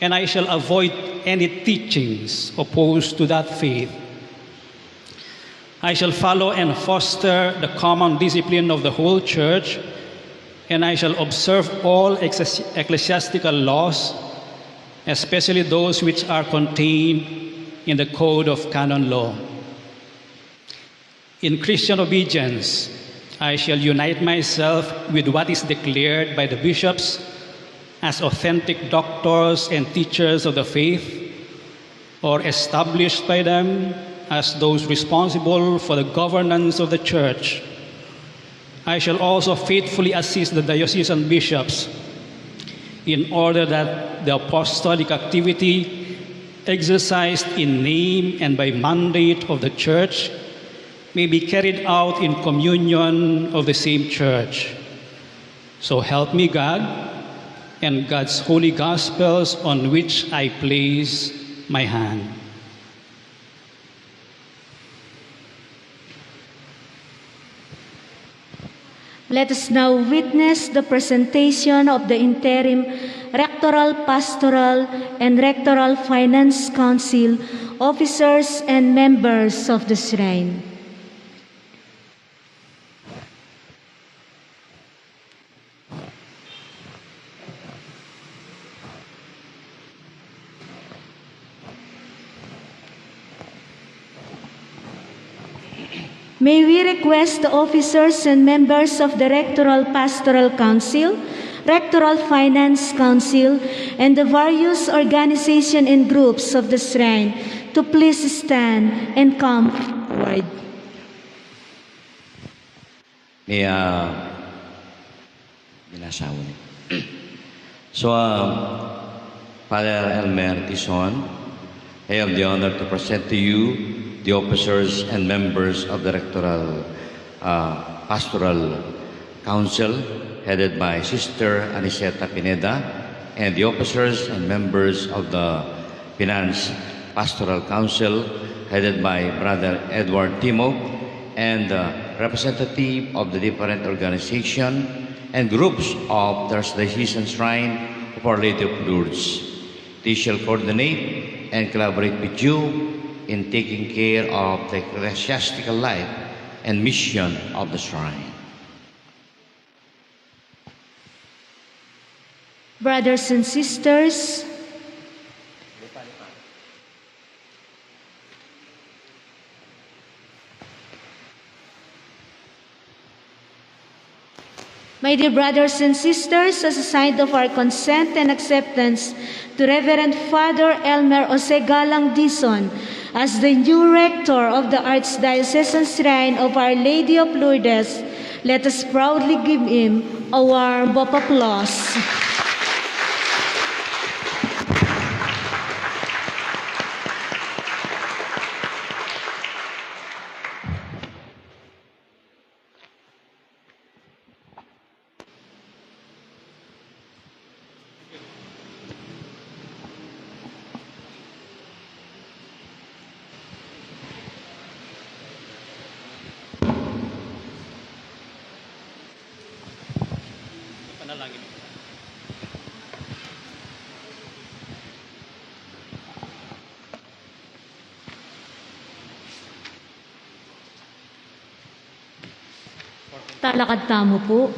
and I shall avoid any teachings opposed to that faith. I shall follow and foster the common discipline of the whole Church, and I shall observe all ecclesi-, ecclesiastical laws, especially those which are contained in the Code of Canon Law. In Christian obedience, I shall unite myself with what is declared by the bishops as authentic doctors and teachers of the faith, or established by them as those responsible for the governance of the Church. I shall also faithfully assist the diocesan bishops in order that the apostolic activity exercised in name and by mandate of the Church may be carried out in communion of the same Church. So help me God and God's holy gospels on which I place my hand. Let us now witness the presentation of the interim Rectoral Pastoral and Rectoral Finance Council officers and members of the shrine. May we request the officers and members of the Rectoral Pastoral Council, Rectoral Finance Council, and the various organization and groups of the shrine to please stand and come forward. May, ah, binasa mo ni. So, ah, Father Elmer Tison, I have the honor to present to you the officers and members of the Rectoral, ah, Pastoral Council, headed by Sister Aniceta Pineda, and the officers and members of the Finance Pastoral Council, headed by Brother Edward Timo, and, uh, representative of the different organization and groups of the Archdiocese and Shrine of Our Lady of Lourdes. They shall coordinate and collaborate with you in taking care of the ecclesiastical life and mission of the shrine. Brothers and sisters, My dear brothers and sisters, as a sign of our consent and acceptance to Reverend Father Elmer Osegalang Dizon as the new rector of the Archdiocesan Shrine of Our Lady of Lourdes, let us proudly give him a warm of applause. Talakad tamu pu.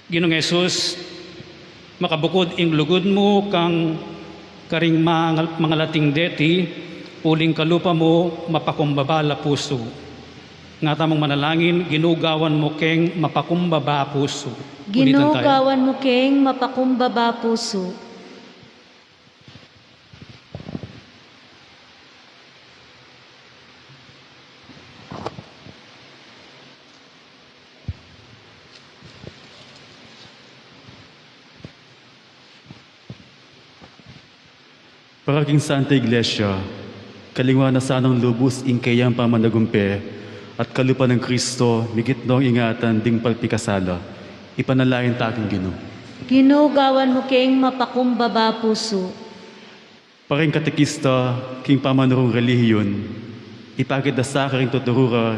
Ginung Jesus, makabukud ing lugud mu kang karing mangal-, mangalating deti, uling kalupa mu mapakumbaba la pusu. Nga tamung manalangin, Ginu, gawan mu keng mapakumbaba pusu. Ginu, ulitan tayo. Gawan mu keng mapakumbaba pusu. Para king Santa Iglesia, kalingwan na sanang lubus ing keyang pamanagumpe, at kalupa nang Kristo, migit nong ingatan ding palpikasala. Ipanalangin ta king Ginu. Ginu, gawan mu keng mapakumbaba pusu. Para king katekista, king pamanurung relihiyun, ipakit da sa karing tuturu ra,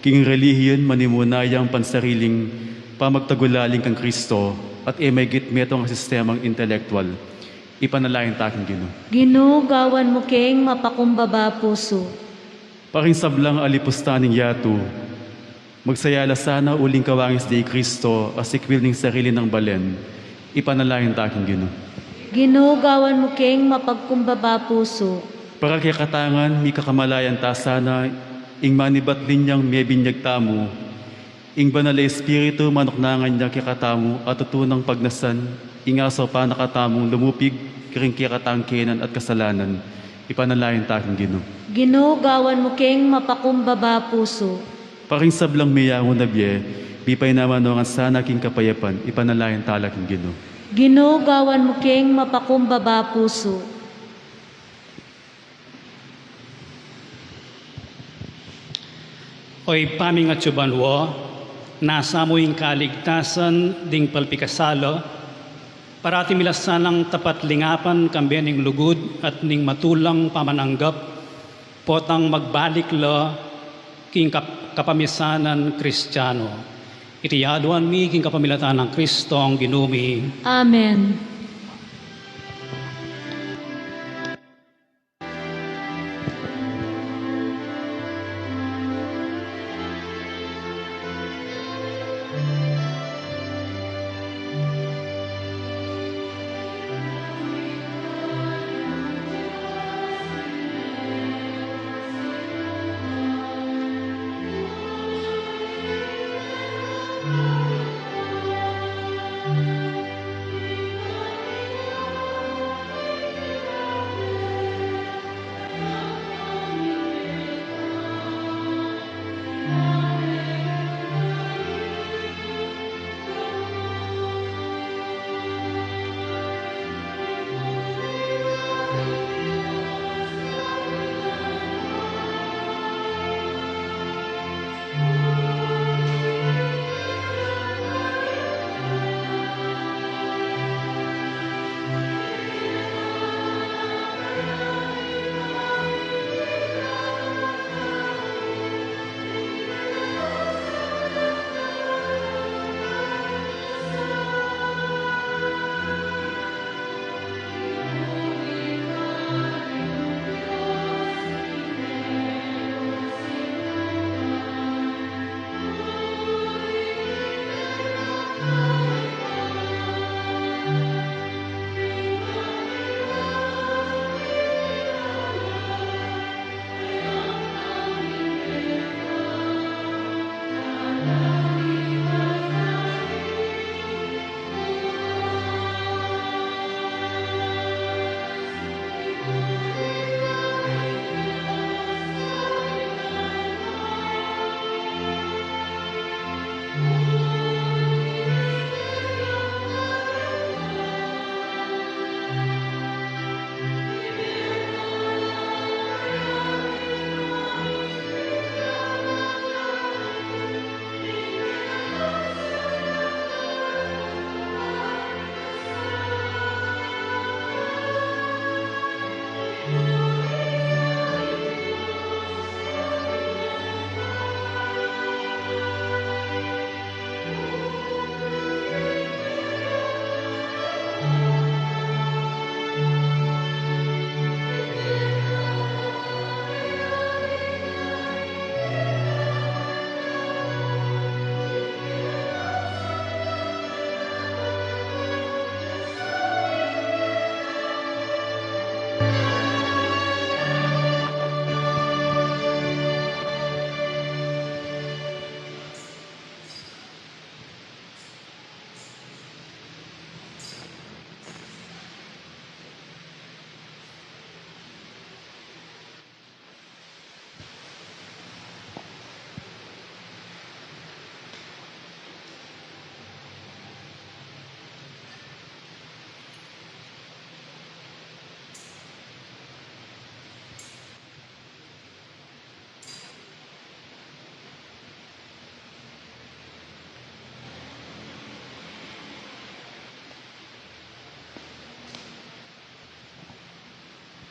king relihiyun manimuna yang pansariling pamagtagulaling kang Kristo, at e maigit metung a sistemang intelektual. Ipanalangin ta king Ginu. Ginu, gawan mu keng mapakumbaba pusu. Para king sablang alipustan ning yatu, magsaya la sana uling kawangis da i Kristo a sikwil ning sarili nang balen. Ipanalangin ta king Ginu. Ginu, gawan mu keng mapagkumbaba pusu. Para kekatang ngan, mikakamalayan ta sana ing manibat linyang mebinyag tamu, ing Banal a Espiritu manuknangan ya kekatamu a tutunang pagnasan ing asaupan na katamung lumupig karing kekatang kenan at kasalanan. Ipanalangin ta king Ginu. Ginu, gawan mu keng mapakumbaba pusu. Para king sablang meyangu na bie, mipainaman no ngan sana king kapayapan. Ipanalangin ta la king Ginu. Ginu, gawan mu keng mapakumbaba pusu. O Ibpa mi atsu banua, nasa mu ing kaligtasan ding palpikasala, parati mi la sanang tapat lingapan kambe ning lugud at ning matulang pamananggap, potang magbalik la king kap-, kapamisanan Kristiano. Iti aduan mi king kapamilatan nang Kristong Ginu mi. Amen.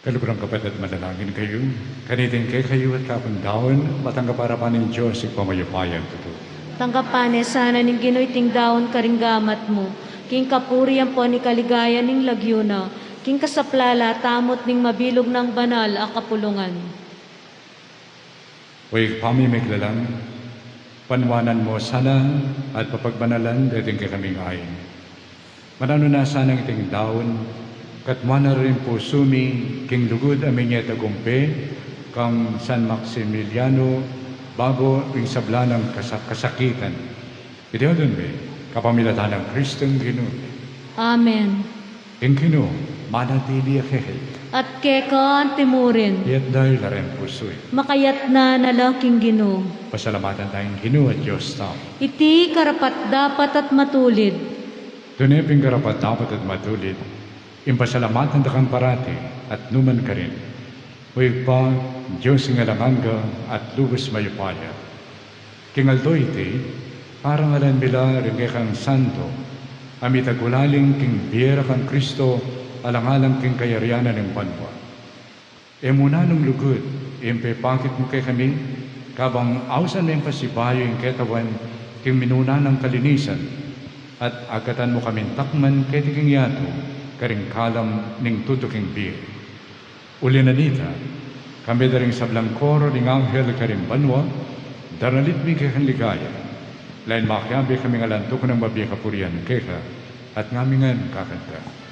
Kaluguran kapatad, manalangin kayu. Kaniting kekayu at kapundaun, matanggap arapan ning Dios Ibpang mayupayang tutu. Tanggapan na sana ning Ginu iting daun karing gamat mu, king kapurian ampon king kaligayan ning lagyu na, king kasaplalan at amut ning mabilug nang banal a kapulungan. O Ibpa mi mekalalang, panuanan mu sana at papagbanalan deting kekaming ain. Mananu na sana iting daun, katmuan na ring pusu mi king lugud a minye tagumpe kang San Maximiliano bago ing sabla nang kasa-, kasakitan. Iti adwan mi, kapamilatan nang Kristong Ginu. Amen. Ing Ginu manatili ya kekayu. At keka antimurin. Itas yu la ring pusu yu. Makaitas na la king Ginu. Pasalamatan taya ing Ginu a Dios tamu. Iti karapat-dapat at matulid. Tune pin karapat-dapat at matulid, ing pasalamatan da kang parati at nu man karin, O Ibpa, Dios ning alang angga at lubus mayupaya. King aldo iti, parangalan mi la ring kekang santo a mitagulaling king bie ra kang Kristo alang-alang king kayarian na ning banua. E mu nanung lugud ing pepakit mu kekami, kabang ausan meng pasibayu ing ketawan king minuna nang kalinisan, at agkatan mu kaming takman keti king yatu karing kalam ning tutuking bie. Uli na nita, kambe da ring sablang koro ning anghel karing banua, daralit mi kekang ligaya. Lain makiabe kaming alantuk nang mabie kapurian keka, at ngamingan kakanta.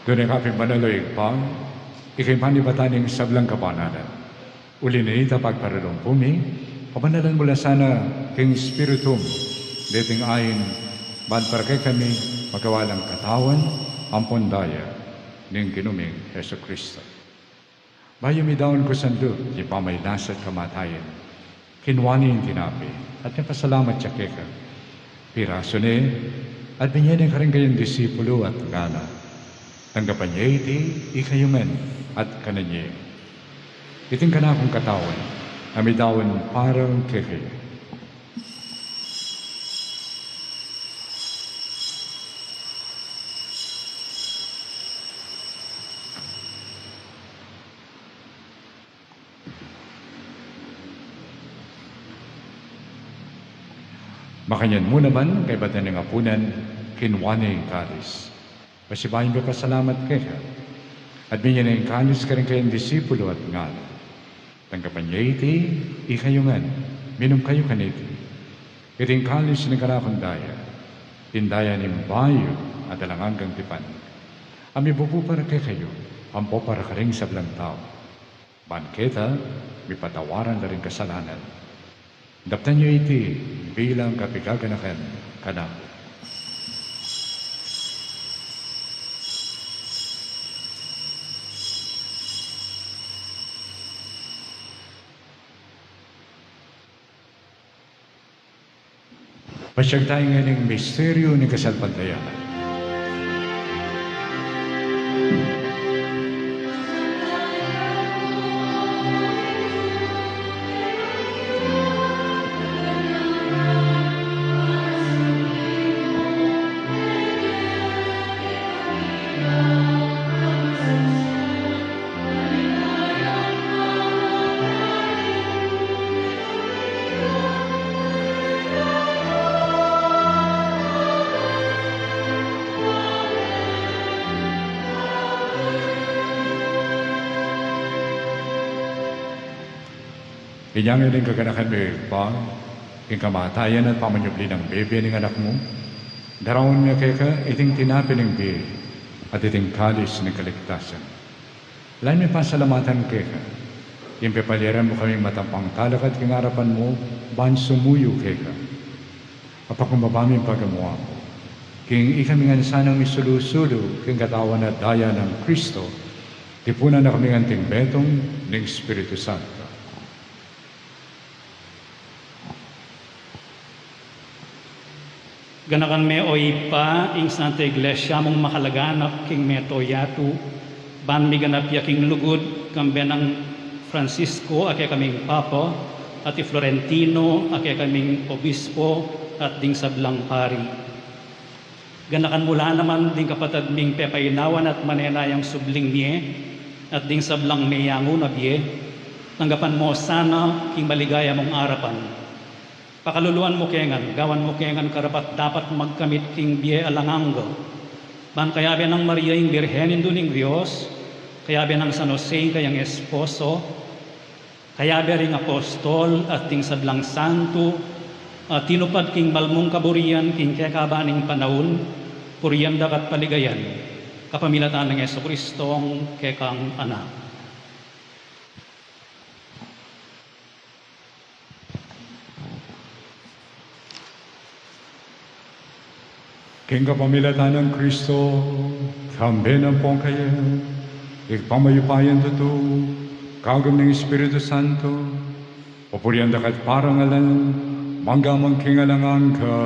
Tune ka pin banal, O Ibpa, ika ing panibatan ning sablang kapananan. Uli na nita, pagparalumpu mi, pabanalan mu la sana king Espiritu mu deting ain, ban para kekami magawa lang katawan ampon daya ning Ginu ming Jesucristo. Bayu midaun king sandu ing pamagkasakit at kamatayan, kinua ne ing tinape, at mipasalamat ya keka. Pirasu ne, at binye ne karing kayang disipulu at ngana: Tanggapan ye iti ikayu ngan, at kanan ye. Iti ing kanakung katawan, a midaun para kekayu. Makanyan mu naman, kaybat na ning apunan, kinua ne ing kalis. Pasibayu mipasalamat keka, at binye ne ing kalis karing kayang disipulu at ngana: Tanggapan ye iti ikayu ngan, minum kayu kaniti. Iti ing kalis ning kanakung daya, ing daya ning bayu at alang anggang tipan, a mibubu para kekayu ampon para karing sablang tau, ban keta mipatawaran la ring kasalanan. Daptan yu iti bilang kapaganakan kanaku. Pasiag tamu ngening misteryu ning kasalpantayanan. Inya ngeni king kaganakan mu, Ibpa, king kamatayan at pamanyubli nang bie ning Anak mu, daraun mi keka iting tinape ning bie at iting kalis ning kaligtasan. Lalu mi pasalamatan keka, ing pepaliaran mu kaming matampang talakad king arapan mu, ban sumuyu keka. Apakumbaba mi ing pagamuan mu, king ikami ngan sanang misulu-sulu king katawan at daya nang Kristo, tipunan na kami ngan king metung ning Espiritu Santo. Ganakan me, o Ibpa, ing Santa Iglesia mung makalaganap king mabilug a yatu, ban miganap ya king lugud, kambe nang Francisco a kekaming Papa, at i Florentino a kekaming Obispo, at ding sablang pari. Ganakan mu la naman ding kapatad ming pepainawan at manenayang subling mie, at ding sablang meyanguna bie, tanggapan mu sana king maligaya mung arapan. Pakaluluan mu ke ngan, gawan mu ke ngan karapat-dapat magkamit king bie alang angga. Ban kayabe nang Maria ing Birhen, Indu ning Dios, kayabe nang San Jose ing kayang esposo, kayabe ring apostol at ding sablang santo, a tinupad king mal mung kaburian king kekaba ning panaun, purian da ka at paligayan, kapamilatan nang Jesucristong kekang Anak. King kapamilatan nang Kristo, kambe na pu kaya, ing kamayupayan tutu, kagum ning Espiritu Santo, pupurian da ka at parangalan, mangga man king alang angga.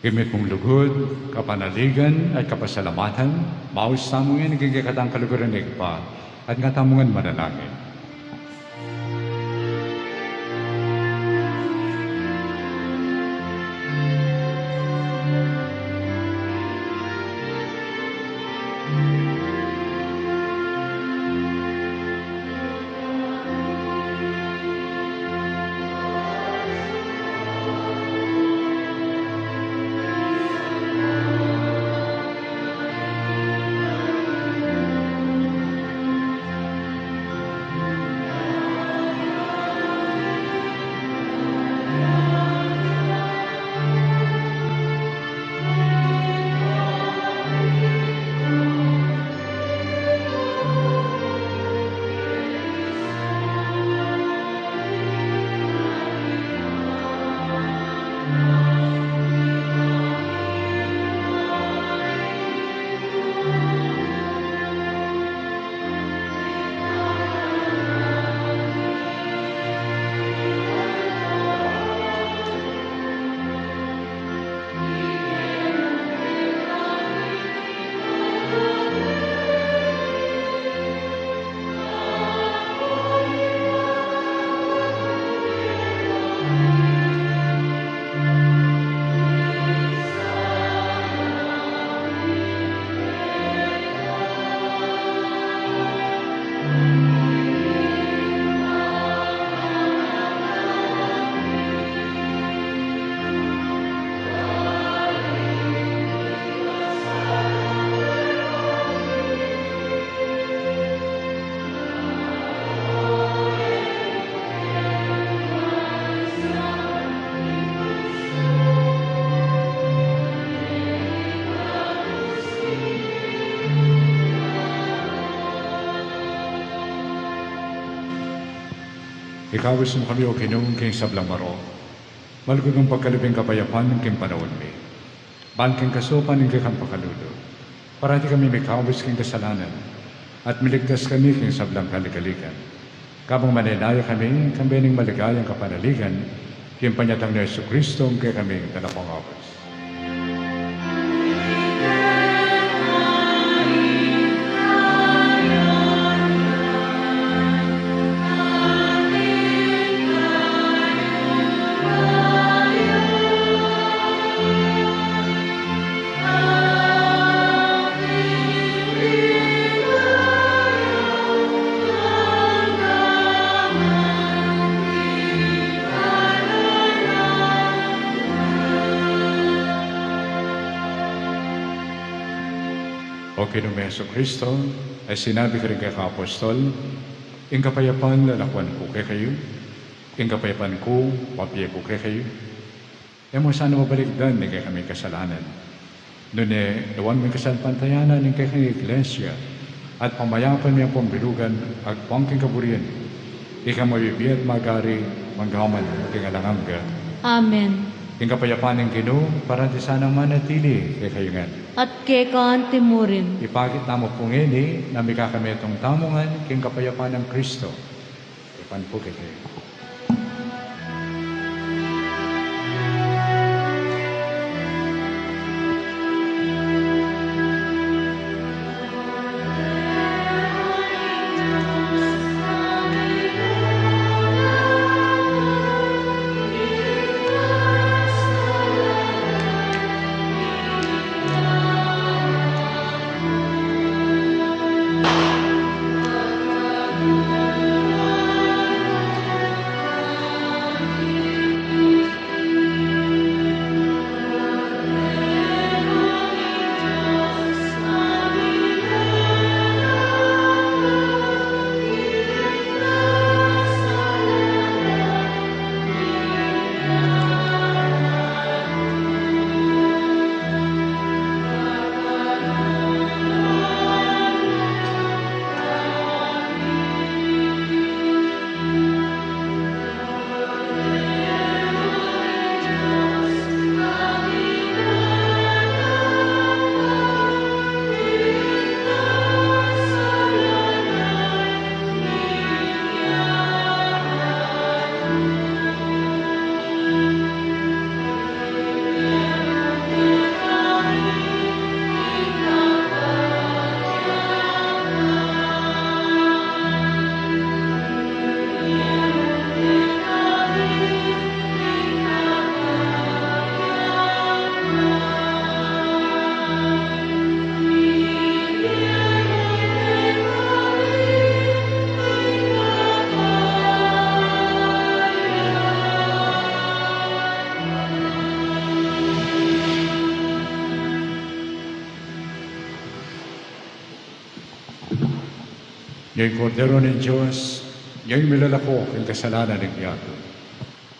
King mitmung lugud, kapanaligan, at kapasalamatan, maus tamu ngan king kekatang kaluguran ning Ibpa, at nga tamu ngan manalangin. Ikabus mu kami, O Ginu, king sablang marok, malugud mung pagkalub ing kapayapan king panaun mi. Ban king kasaupan ning kekang pakalulu, parati kami mikabus king kasalanan, at miligtas kami king sablang kaligaligan. Kabang manenaya kami, kambe ning maligayang kapanaligan, King panyatang nang Jesucristo, ing kekaming talapangabus. O Ginung Jesucristo, a sinabi mu karing kekang apostol, ing kapayapan lalakwan ku kekayu, ing kapayapan ku bibie ku kekayu. E mu sana balikdan ding kekaming kasalanan, nune lawan mu ing kasalpantayanan ning kekang Iglesia, at pamayapan mu yang pambilugan agpang king kaburian, ika a mabibie at magari, mangga man king alang angga. Amen. Ing kapayapan ning Ginu parati sanang manatili kekayu ngan. At keka antimurin. Ipakit tamu pu ngeni na mikakametung tamu ngan king kapayapan nang Kristo. Kapayapan pu kekayu. Nya ing Kordero ning Dios, nya ing milalako king kasalanan ning yatu.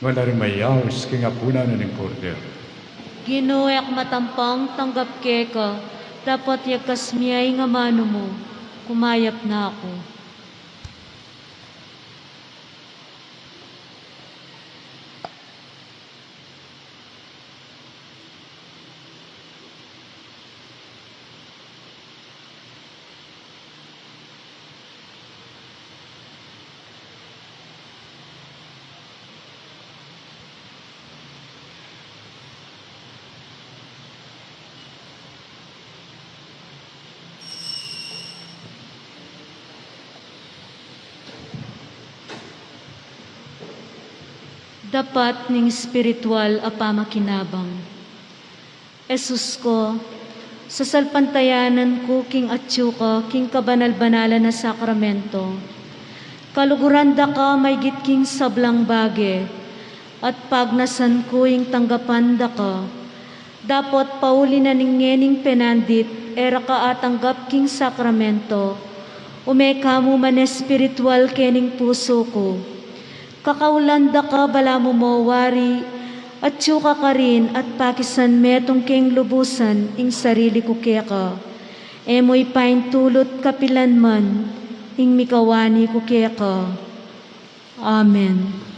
Nuan la ring mayaus king apunan na ning Kordero. Ginu, e ku matampang tanggap keka, dapot yagkas mu ya ing amanu mu, kumayap na ku. Dapat ning espiritual a pamakinabang. Jesus ku, sasalpantayanan ku king atyu ka king kabanal-banalan a sakramento. Kaluguran da ka maigit king sablang bage, at pagnasan ku ing tanggapan da ka. Dapot pauli na ning ngening penandit e ra ka atanggap king sakramento, ume ka mu man espiritual kening pusu ku. Kakaulan da ka balamu mo wari, atyu ka karin at pakisan metung keng lubusan ing sarili ku keka. E mu ipaintulut kapilan man ing mikawani ku keka. Amen.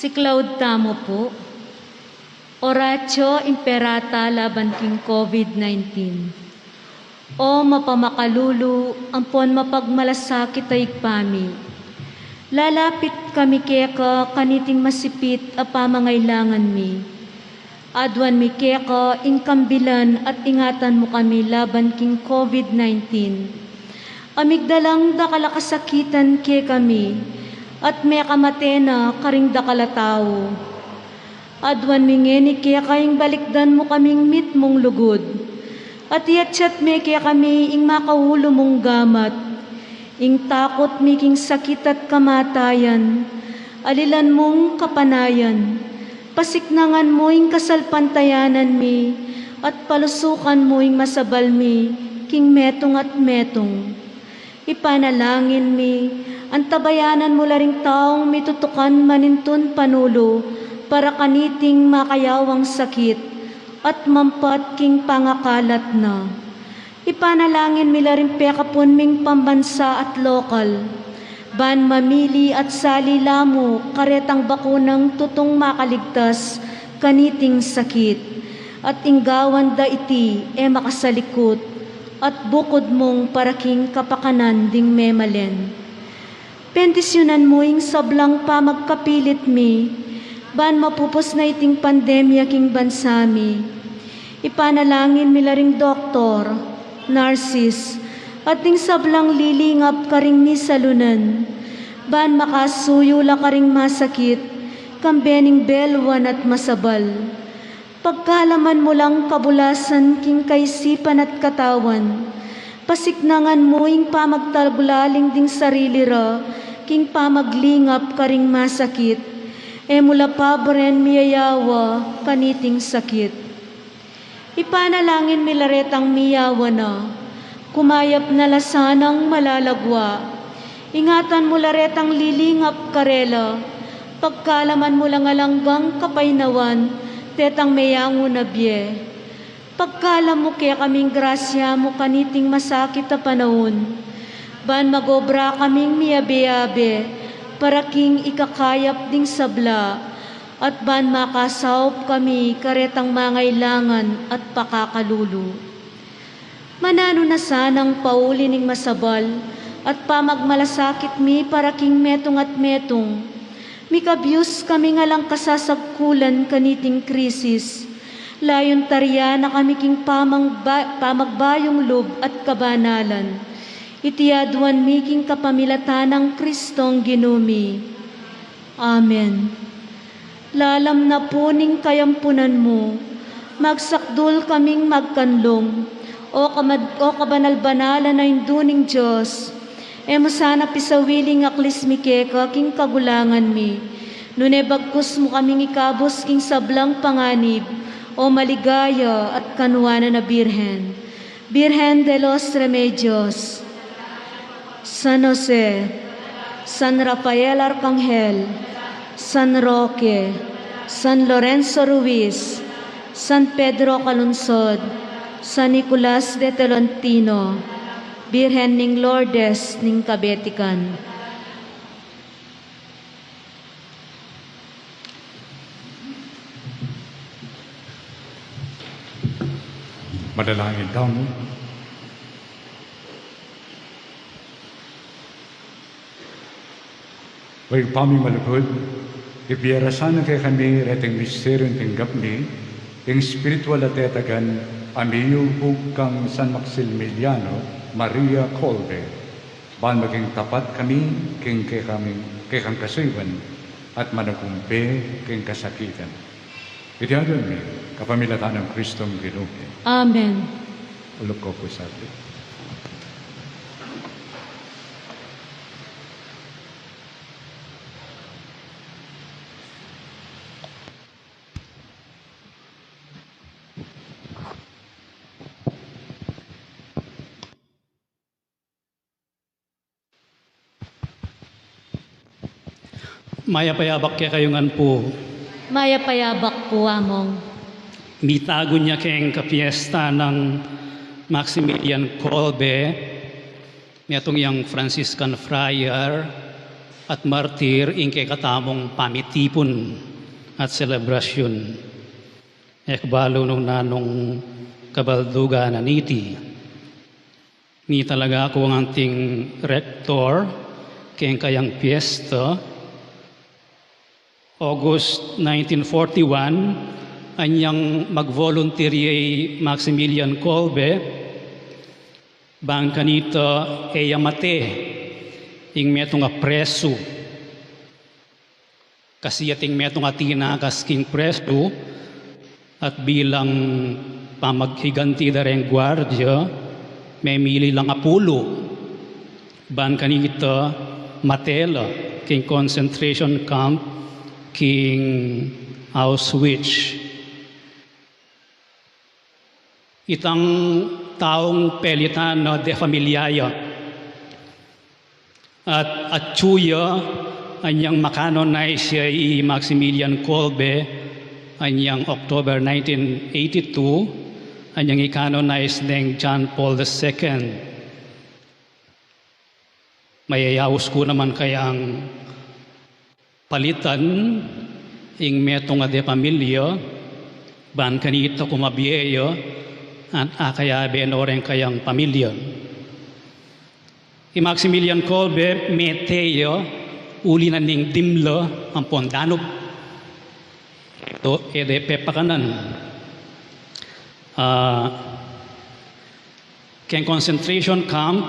Siklaud tamu pu. Oratio Imperata laban king COVID nineteen. O mapamakalulu, ampon mapagmalasakit a Ibpa mi. Lalapit kami keka kaniting masipit a pamangailangan mi. Aduan mi keka ing kambilan at ingatan mu kami laban king COVID nineteen. A migdalang dakal a kasakitan kekami, at mekamate na karing dakal a tau. Aduan mi ngeni keka ing balikdan mu kaming mitmung lugud. At iyatyat me kekami ing makaulu mung gamat. Ing takut mi king sakit at kamatayan, alilan mung kapanayan, pasiknangan mu ing kasalpantayanan mi, at palusukan mu ing masabal mi, king metung at metung. Ipanalangin mi, antabayanan mu la ring taung mitutukan manintun panulu, para kaniting makayawang sakit, at mampat king pangakalat na. Ipanalangin mi la ring pekapun ming pambansa at lokal. Ban mamili at sali la mu karetang bakunang tutung makaligtas kaniting sakit. At inggawan da iti e makasalikut, at bukud mung para king kapakanan ding memalen. Bendisyunan mu ing sablang pamagkapilit mi, ban mapupus na iting pandemya king bansa mi. Ipanalangin mi la ring doktor, narsis, at ding sablang lilingap karing misalunan, ban makasuyu la karing masakit, kambe ning belwan at masabal. Pagkalaman mu lang kabulasan king kaisipan at katawan, pasiknangan mu ing pamagtagulaling ding sarili ra, king pamaglingap karing masakit, e mu la pabren miyayawa kaniting sakit. Ipanalangin mi la retang miyawa na, kumayap na la sanang malalagwa. Ingatan mu la retang lilingap karela, pagkalaman mu lang alang anggang kapaynawan, detang meyangu na bie. Pagkalam mu kekaming grasya mu kaniting masakit a panaun, ban magobra kaming miyabe-yabe, para king ikakayap ding sabla, at ban makasaup kami karetang mangailangan at pakakalulu. Mananu na sanang pauli ning masabal, at pamagmalasakit mi para king metung at metung. Mikabyus kaming alang kasasagkulan kaniting krisis. Layun tarian na kami king pamangba-, pamagbayung lub at kabanalan. Iti aduan mi king kapamilatan nang Kristong Ginu mi. Amen. Lalam na pu ning kayampunan mu, magsakdul kaming magkanlung, O kamad-, O kabanal-banalan a Indu ning Dios. E mu sana pisawili ing aklis mi keka king kagulangan mi, nune bagkus mu kaming ikabus king sablang panganib, O maligaya at kanuanan a Birhen. Birhen de los Remedios, San Jose, San Rafael Arcangel, San Roque, San Lorenzo Ruiz, San Pedro Calungsod, San Nicolas de Tolentino, Birhen ning Lourdes ning Kabetikan. Manalangin tamu. O Ibpa ming malugud, ibie ra sana kekami reting misteryung tinggap mi, ing espiritual a tetagan a miyubug kang San Maximiliano Maria Kolbe. Ban maging tapat kami king kekaming, kekang kasuyuan at managumpe king kasakitan. Iti aduan mi, kapamilatan nang Kristong Ginu mi. Amen. Uluk ko pu saglit. Mayap a yabak kekayu ngan pu. Mayap a yabak pu, Among. Mitagun ya keng kapiesta nang Maximilian Kolbe, metung yang Franciscan friar, at martir ing kekatamung pamitipun at selebrasyun. E ku balu nung nanung kabaldugan na niti. Mitalaga ku ing anting rektor keng kayang piyesta, August nineteen forty-one, anyang mag-volunteer ya i Maximilian Kolbe, ban kanita e ya mate ing metung a presu. Kasi ating metung a tinakas king presu, at bilang pamaghiganti da reng guardia, memili lang apulu, ban kanita mate la king concentration camp king Auschwitz. Itang taung pelitan na defamilya ya. At atyu ya, anyang ma-canonize ya i Maximilian Kolbe, anyang October nineteen eighty-two, anyang i-canonize neng John Paul the Second. Mayayaus ku naman kayang palitan ing metung a defamilya, ban kanita kumabie ya, at akayabe no reng kayang pamilya. I Maximilian Kolbe mete ya, uli na ning dimla ampon danup. To, e de pepakanan. Ah, keng concentration camp,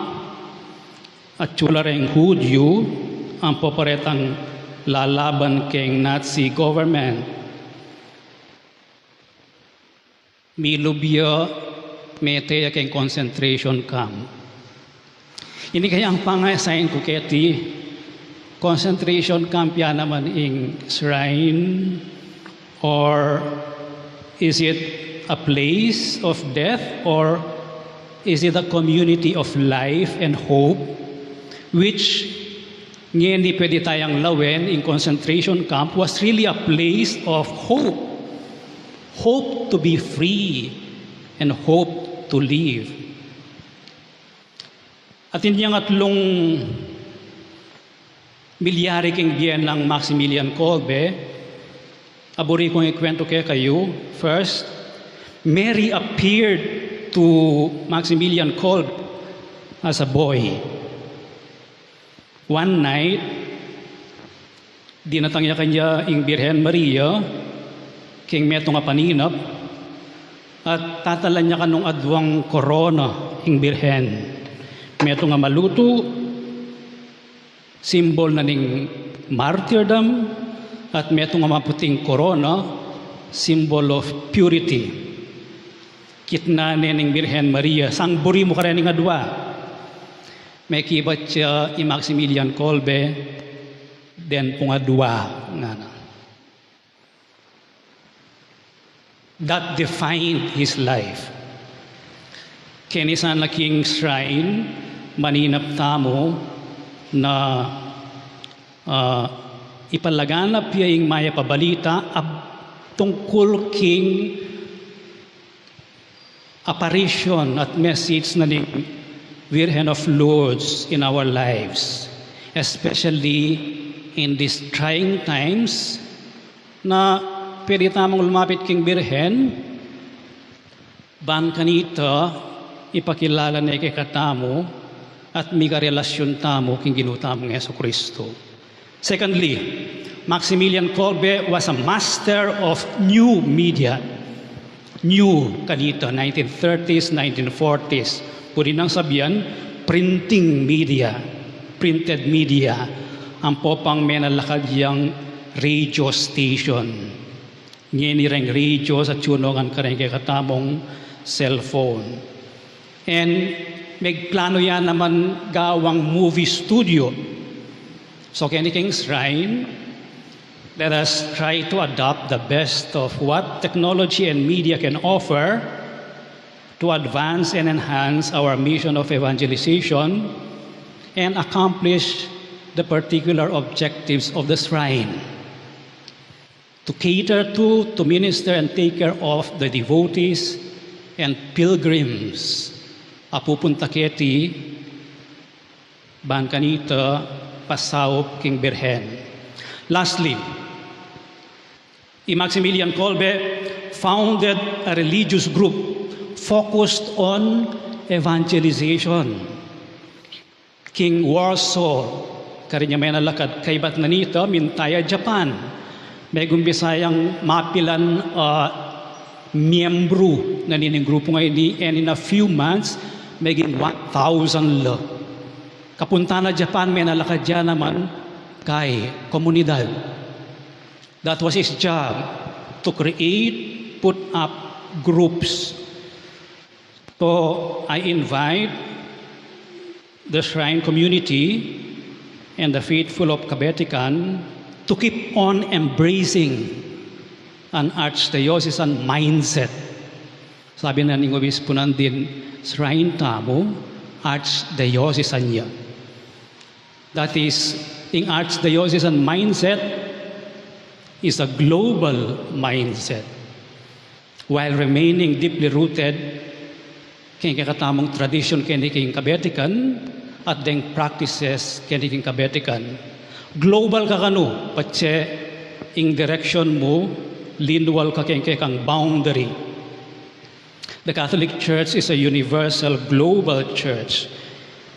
atyu la reng Hudyu ampo paretang lalaban keng Nazi government. Milub ya, mete ya keng concentration camp. Ini kayang pang-assign ku keti, concentration camp ya naman ing shrine, or is it a place of death, or is it a community of life and hope, which ngeni pwede tayang lawen ing concentration camp was really a place of hope. Hope to be free and hope to live. At inyang atlung milyari king bie nang Maximilian Kolbe, a buri kung ikwento kekayu. First, Mary appeared to Maximilian Kolbe as a boy. One night, dinatang ya kanya ing Birhen Maria king metung a paninap, at tatalan ya kanung adwang korona ing Birhen. Metung a malutu, simbol na ning martyrdom, at metung a maputing korona, symbol of purity. Kitnan ne ning Birhen Maria, sang buri mu karening adwa. Mekibat ya i Maximilian Kolbe, den pung adwa, ngana. That defined his life. Keni sana king shrine, maninap tamu na, ah, ipalaganap ya ing mayap a balita ab-, tungkul king apparition at message na ning Virgin of Lourdes in our lives, especially in these trying times, na pwede tamung lumapit king Birhen, ban kanita ipakilala ne kekatamu at mikarelasyun tamu king Ginu tamung Jesucristo. Secondly, Maximilian Kolbe was a master of new media. New, kanita, nineteen thirties, nineteen forties. Pwede nang sabian, printing media, printed media. Ampo pang menalakad yang radio station. Ngeni reng radio sa tunungan kareng kekatamung cellphone. And megplano ya naman gawang movie studio. So, keni king shrine, let us try to adopt the best of what technology and media can offer to advance and enhance our mission of evangelization and accomplish the particular objectives of the shrine. To cater to, to minister and take care of the devotees and pilgrims a pupunta keti, ban kanita pasaup king Birhen. Lastly, i Maximilian Kolbe founded a religious group focused on evangelization. King Warsaw, karin ya menalakad, kaybat na nita, minta ya Japan. Megumpisa yang mapilan, ah, miyembru na nining grupu ngeni, and in a few months, meging one thousand la. Kapunta na Japan, menalakad ya naman kay komunidad. That was his job, to create, put up groups. So I invite the shrine community and the faithful of Kabetikan to keep on embracing an archdiocesan mindset. Sabi na ning obispo nandin, shrine tamu, archdiocesan ya. That is, ing archdiocesan mindset is a global mindset, while remaining deeply rooted keng kekatamung tradisyon keni king Kabetikan at deng practices keni king Kabetikan. Global ka kanu, patse ing direction mu, linwal ka keng kekang boundary. The Catholic Church is a universal global church.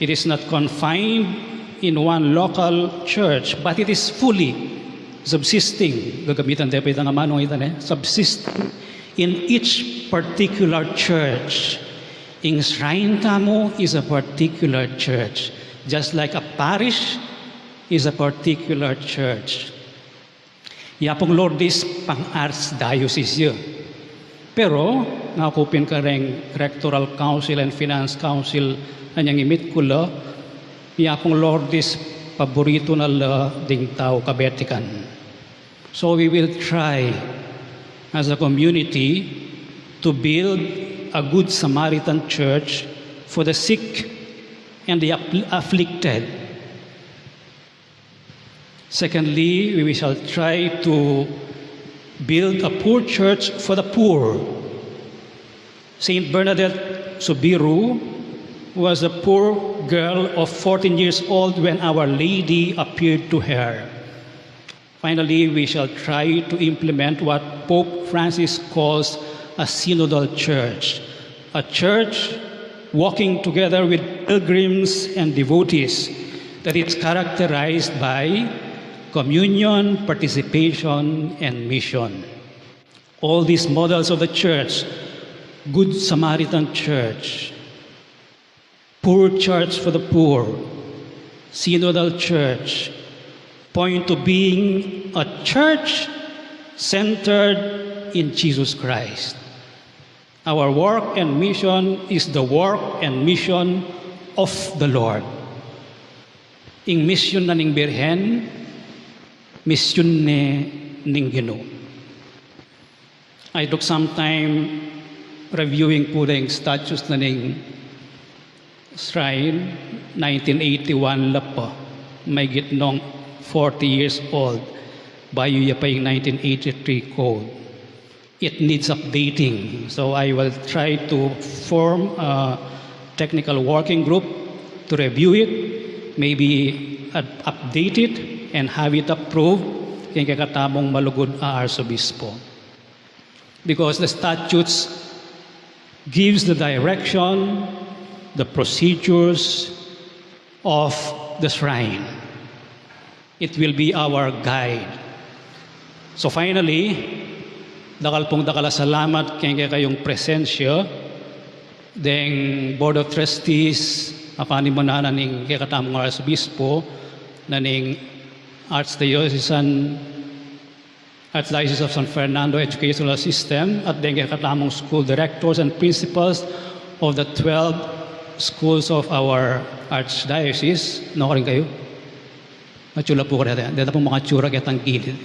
It is not confined in one local church, but it is fully subsisting. Gagamitan tayo pa itang amanu, ita ne, subsisting in each particular church. Ing shrine tamu is a particular church, just like a parish is a particular church. Yapung Lourdes pang archdiocese ya. Pero, ngaku pin kareng Rectoral Council and Finance Council anyang imit ku la, Yapung Lourdes paboritu na la ding tau Kabetikan. So we will try as a community to build a good Samaritan church for the sick and the affl-, afflicted. Secondly, we shall try to build a poor church for the poor. Saint Bernadette Soubirous was a poor girl of fourteen years old when Our Lady appeared to her. Finally, we shall try to implement what Pope Francis calls a synodal church, a church walking together with pilgrims and devotees that is characterized by communion, participation, and mission. All these models of the church, Good Samaritan Church, Poor Church for the Poor, Synodal Church, point to being a church centered in Jesus Christ. Our work and mission is the work and mission of the Lord. Ing misyun na ning Birhen, misyun ne ning Ginu. I took some time reviewing pu deng statues na ning shrine, nineteen eighty-one la pa, maigit nong forty years old, bayu ya pa ing nineteen eighty-three code. It needs updating. So I will try to form a technical working group to review it, maybe ad-, update it, and have it approved keng kekatamung malugud a arsobispo. Because the statutes gives the direction, the procedures of the shrine. It will be our guide. So finally, dakal pung dakal a salamat keng kekayung presensya, deng Board of Trustees, a panimunan na ning kekatamung arsobispo, na ning Archdiocesan Archdiocese of San Fernando Educational System, at deng kekatamung school directors and principals of the twelve schools of our archdiocese. No, karin kayu? Matsula pu kaya, deta pu makatsura ketang gilid.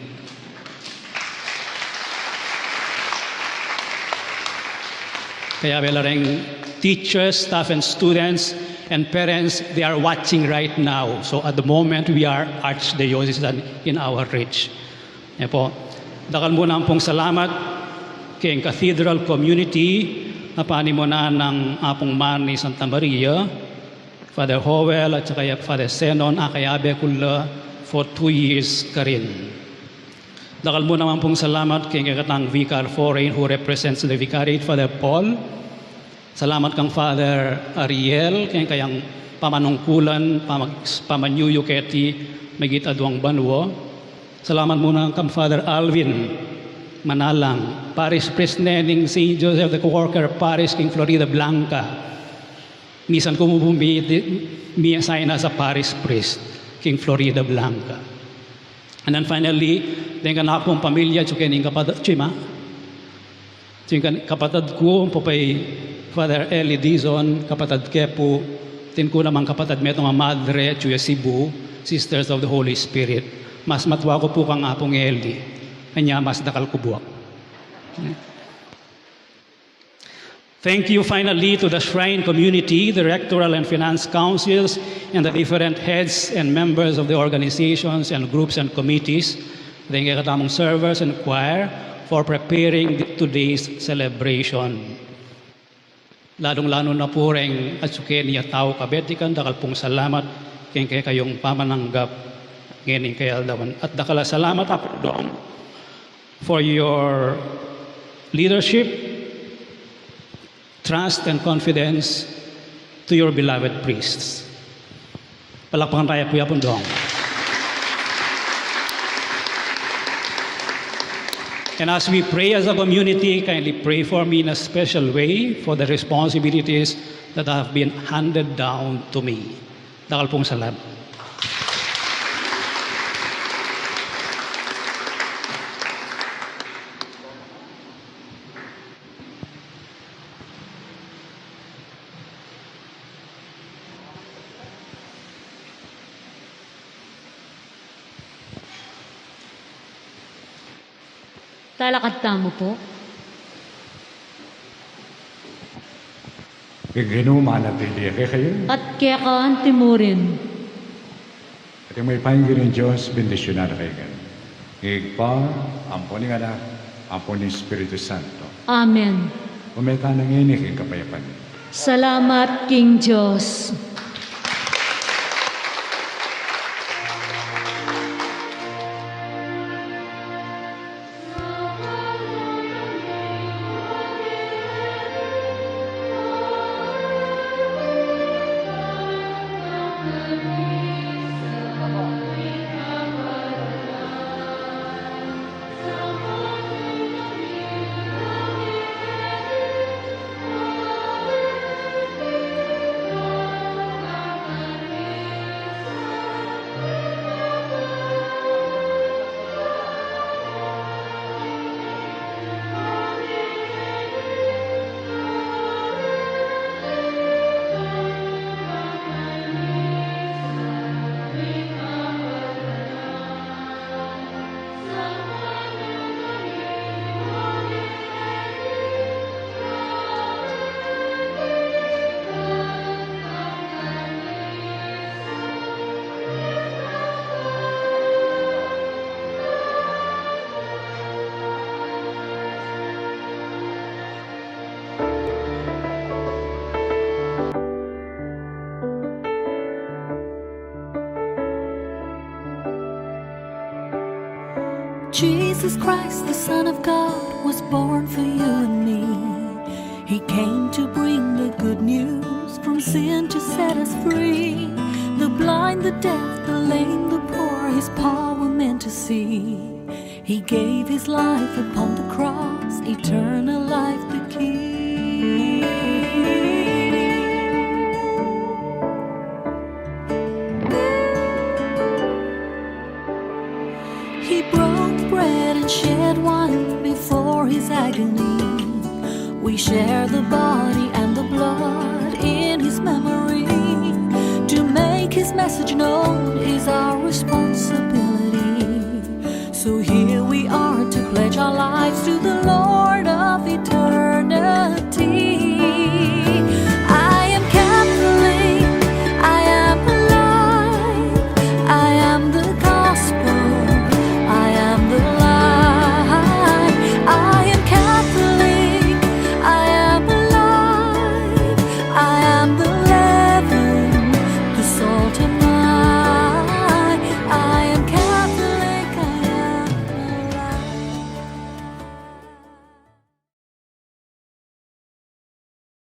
Kaya bela reng teachers, staff, and students, and parents, they are watching right now. So at the moment, we are archdiocesan in our reach. E pu, dakal mu nampung salamat keng Cathedral Community, a panimunan nang Apung Marnie Santa Maria, Father Howell at saka ya Father Zenon, a kayabe ku la for two years karin. Dakal mu naman pung salamat keng kekatang Vicar Foreign who represents the Vicariate, Father Paul. Salamat kang Father Ariel keng kayang pamanungkulan, pamag-, pamanyuyu keti migit aduang banua. Salamat mu naman kang Father Alvin Manalang, Parish Priest ne ning Saint Joseph the Co-worker Parish king Floridablanca. Misan ku mu pu mi, mi-assign as a Parish Priest king Floridablanca. And then finally, deng kanaku pung pamilya, atiu ke ning kapatad, atiu ma? Atiu ing kapatad ku, pu pay Father Eli Dizon, kapatad ke pu, atin ku namang kapatad metung a madre, atiu ya Cebu, Sisters of the Holy Spirit. Mas matua ku pu kang Apung Eli, anya mas dakal ku buak. Thank you finally to the Shrine community, the rectoral and finance councils, and the different heads and members of the organizations and groups and committees, deng kekatamung servers and choir, for preparing th-, today's celebration. Lalung-lalu na pu reng atiu ke ning tau kabetikan, dakal pung salamat keng kekayung pamananggap ngening kayaldawan. At dakal a salamat, Apung Dong, for your leadership, trust, and confidence to your beloved priests. Palakpakan taya pu i Apung Dong. And as we pray as a community, kindly pray for me in a special way for the responsibilities that have been handed down to me. Dakal pung salamat. Talakad tamu pu. Ing Ginu manatili ya kekayu. At keka anti murin. At ing mayupayang Ginung Dios, bendisyunan na kayu ngan. Ing Ibpa, ampon ning Anak, ampon ning Espiritu Santo. Amen. Ume tana ngeni king kapayapan. Salamat king Dios. Jesus Christ, the Son of God, was born for you and me. He came to bring the good news, from sin to set us free. The blind, the deaf, the lame, the poor, his power men to see. He gave his life upon the cross, eternal life the King. He broke bread and shed wine before his agony. We share the body and the blood in his memory. To make his message known is our responsibility. So here we are to pledge our lives to the Lord.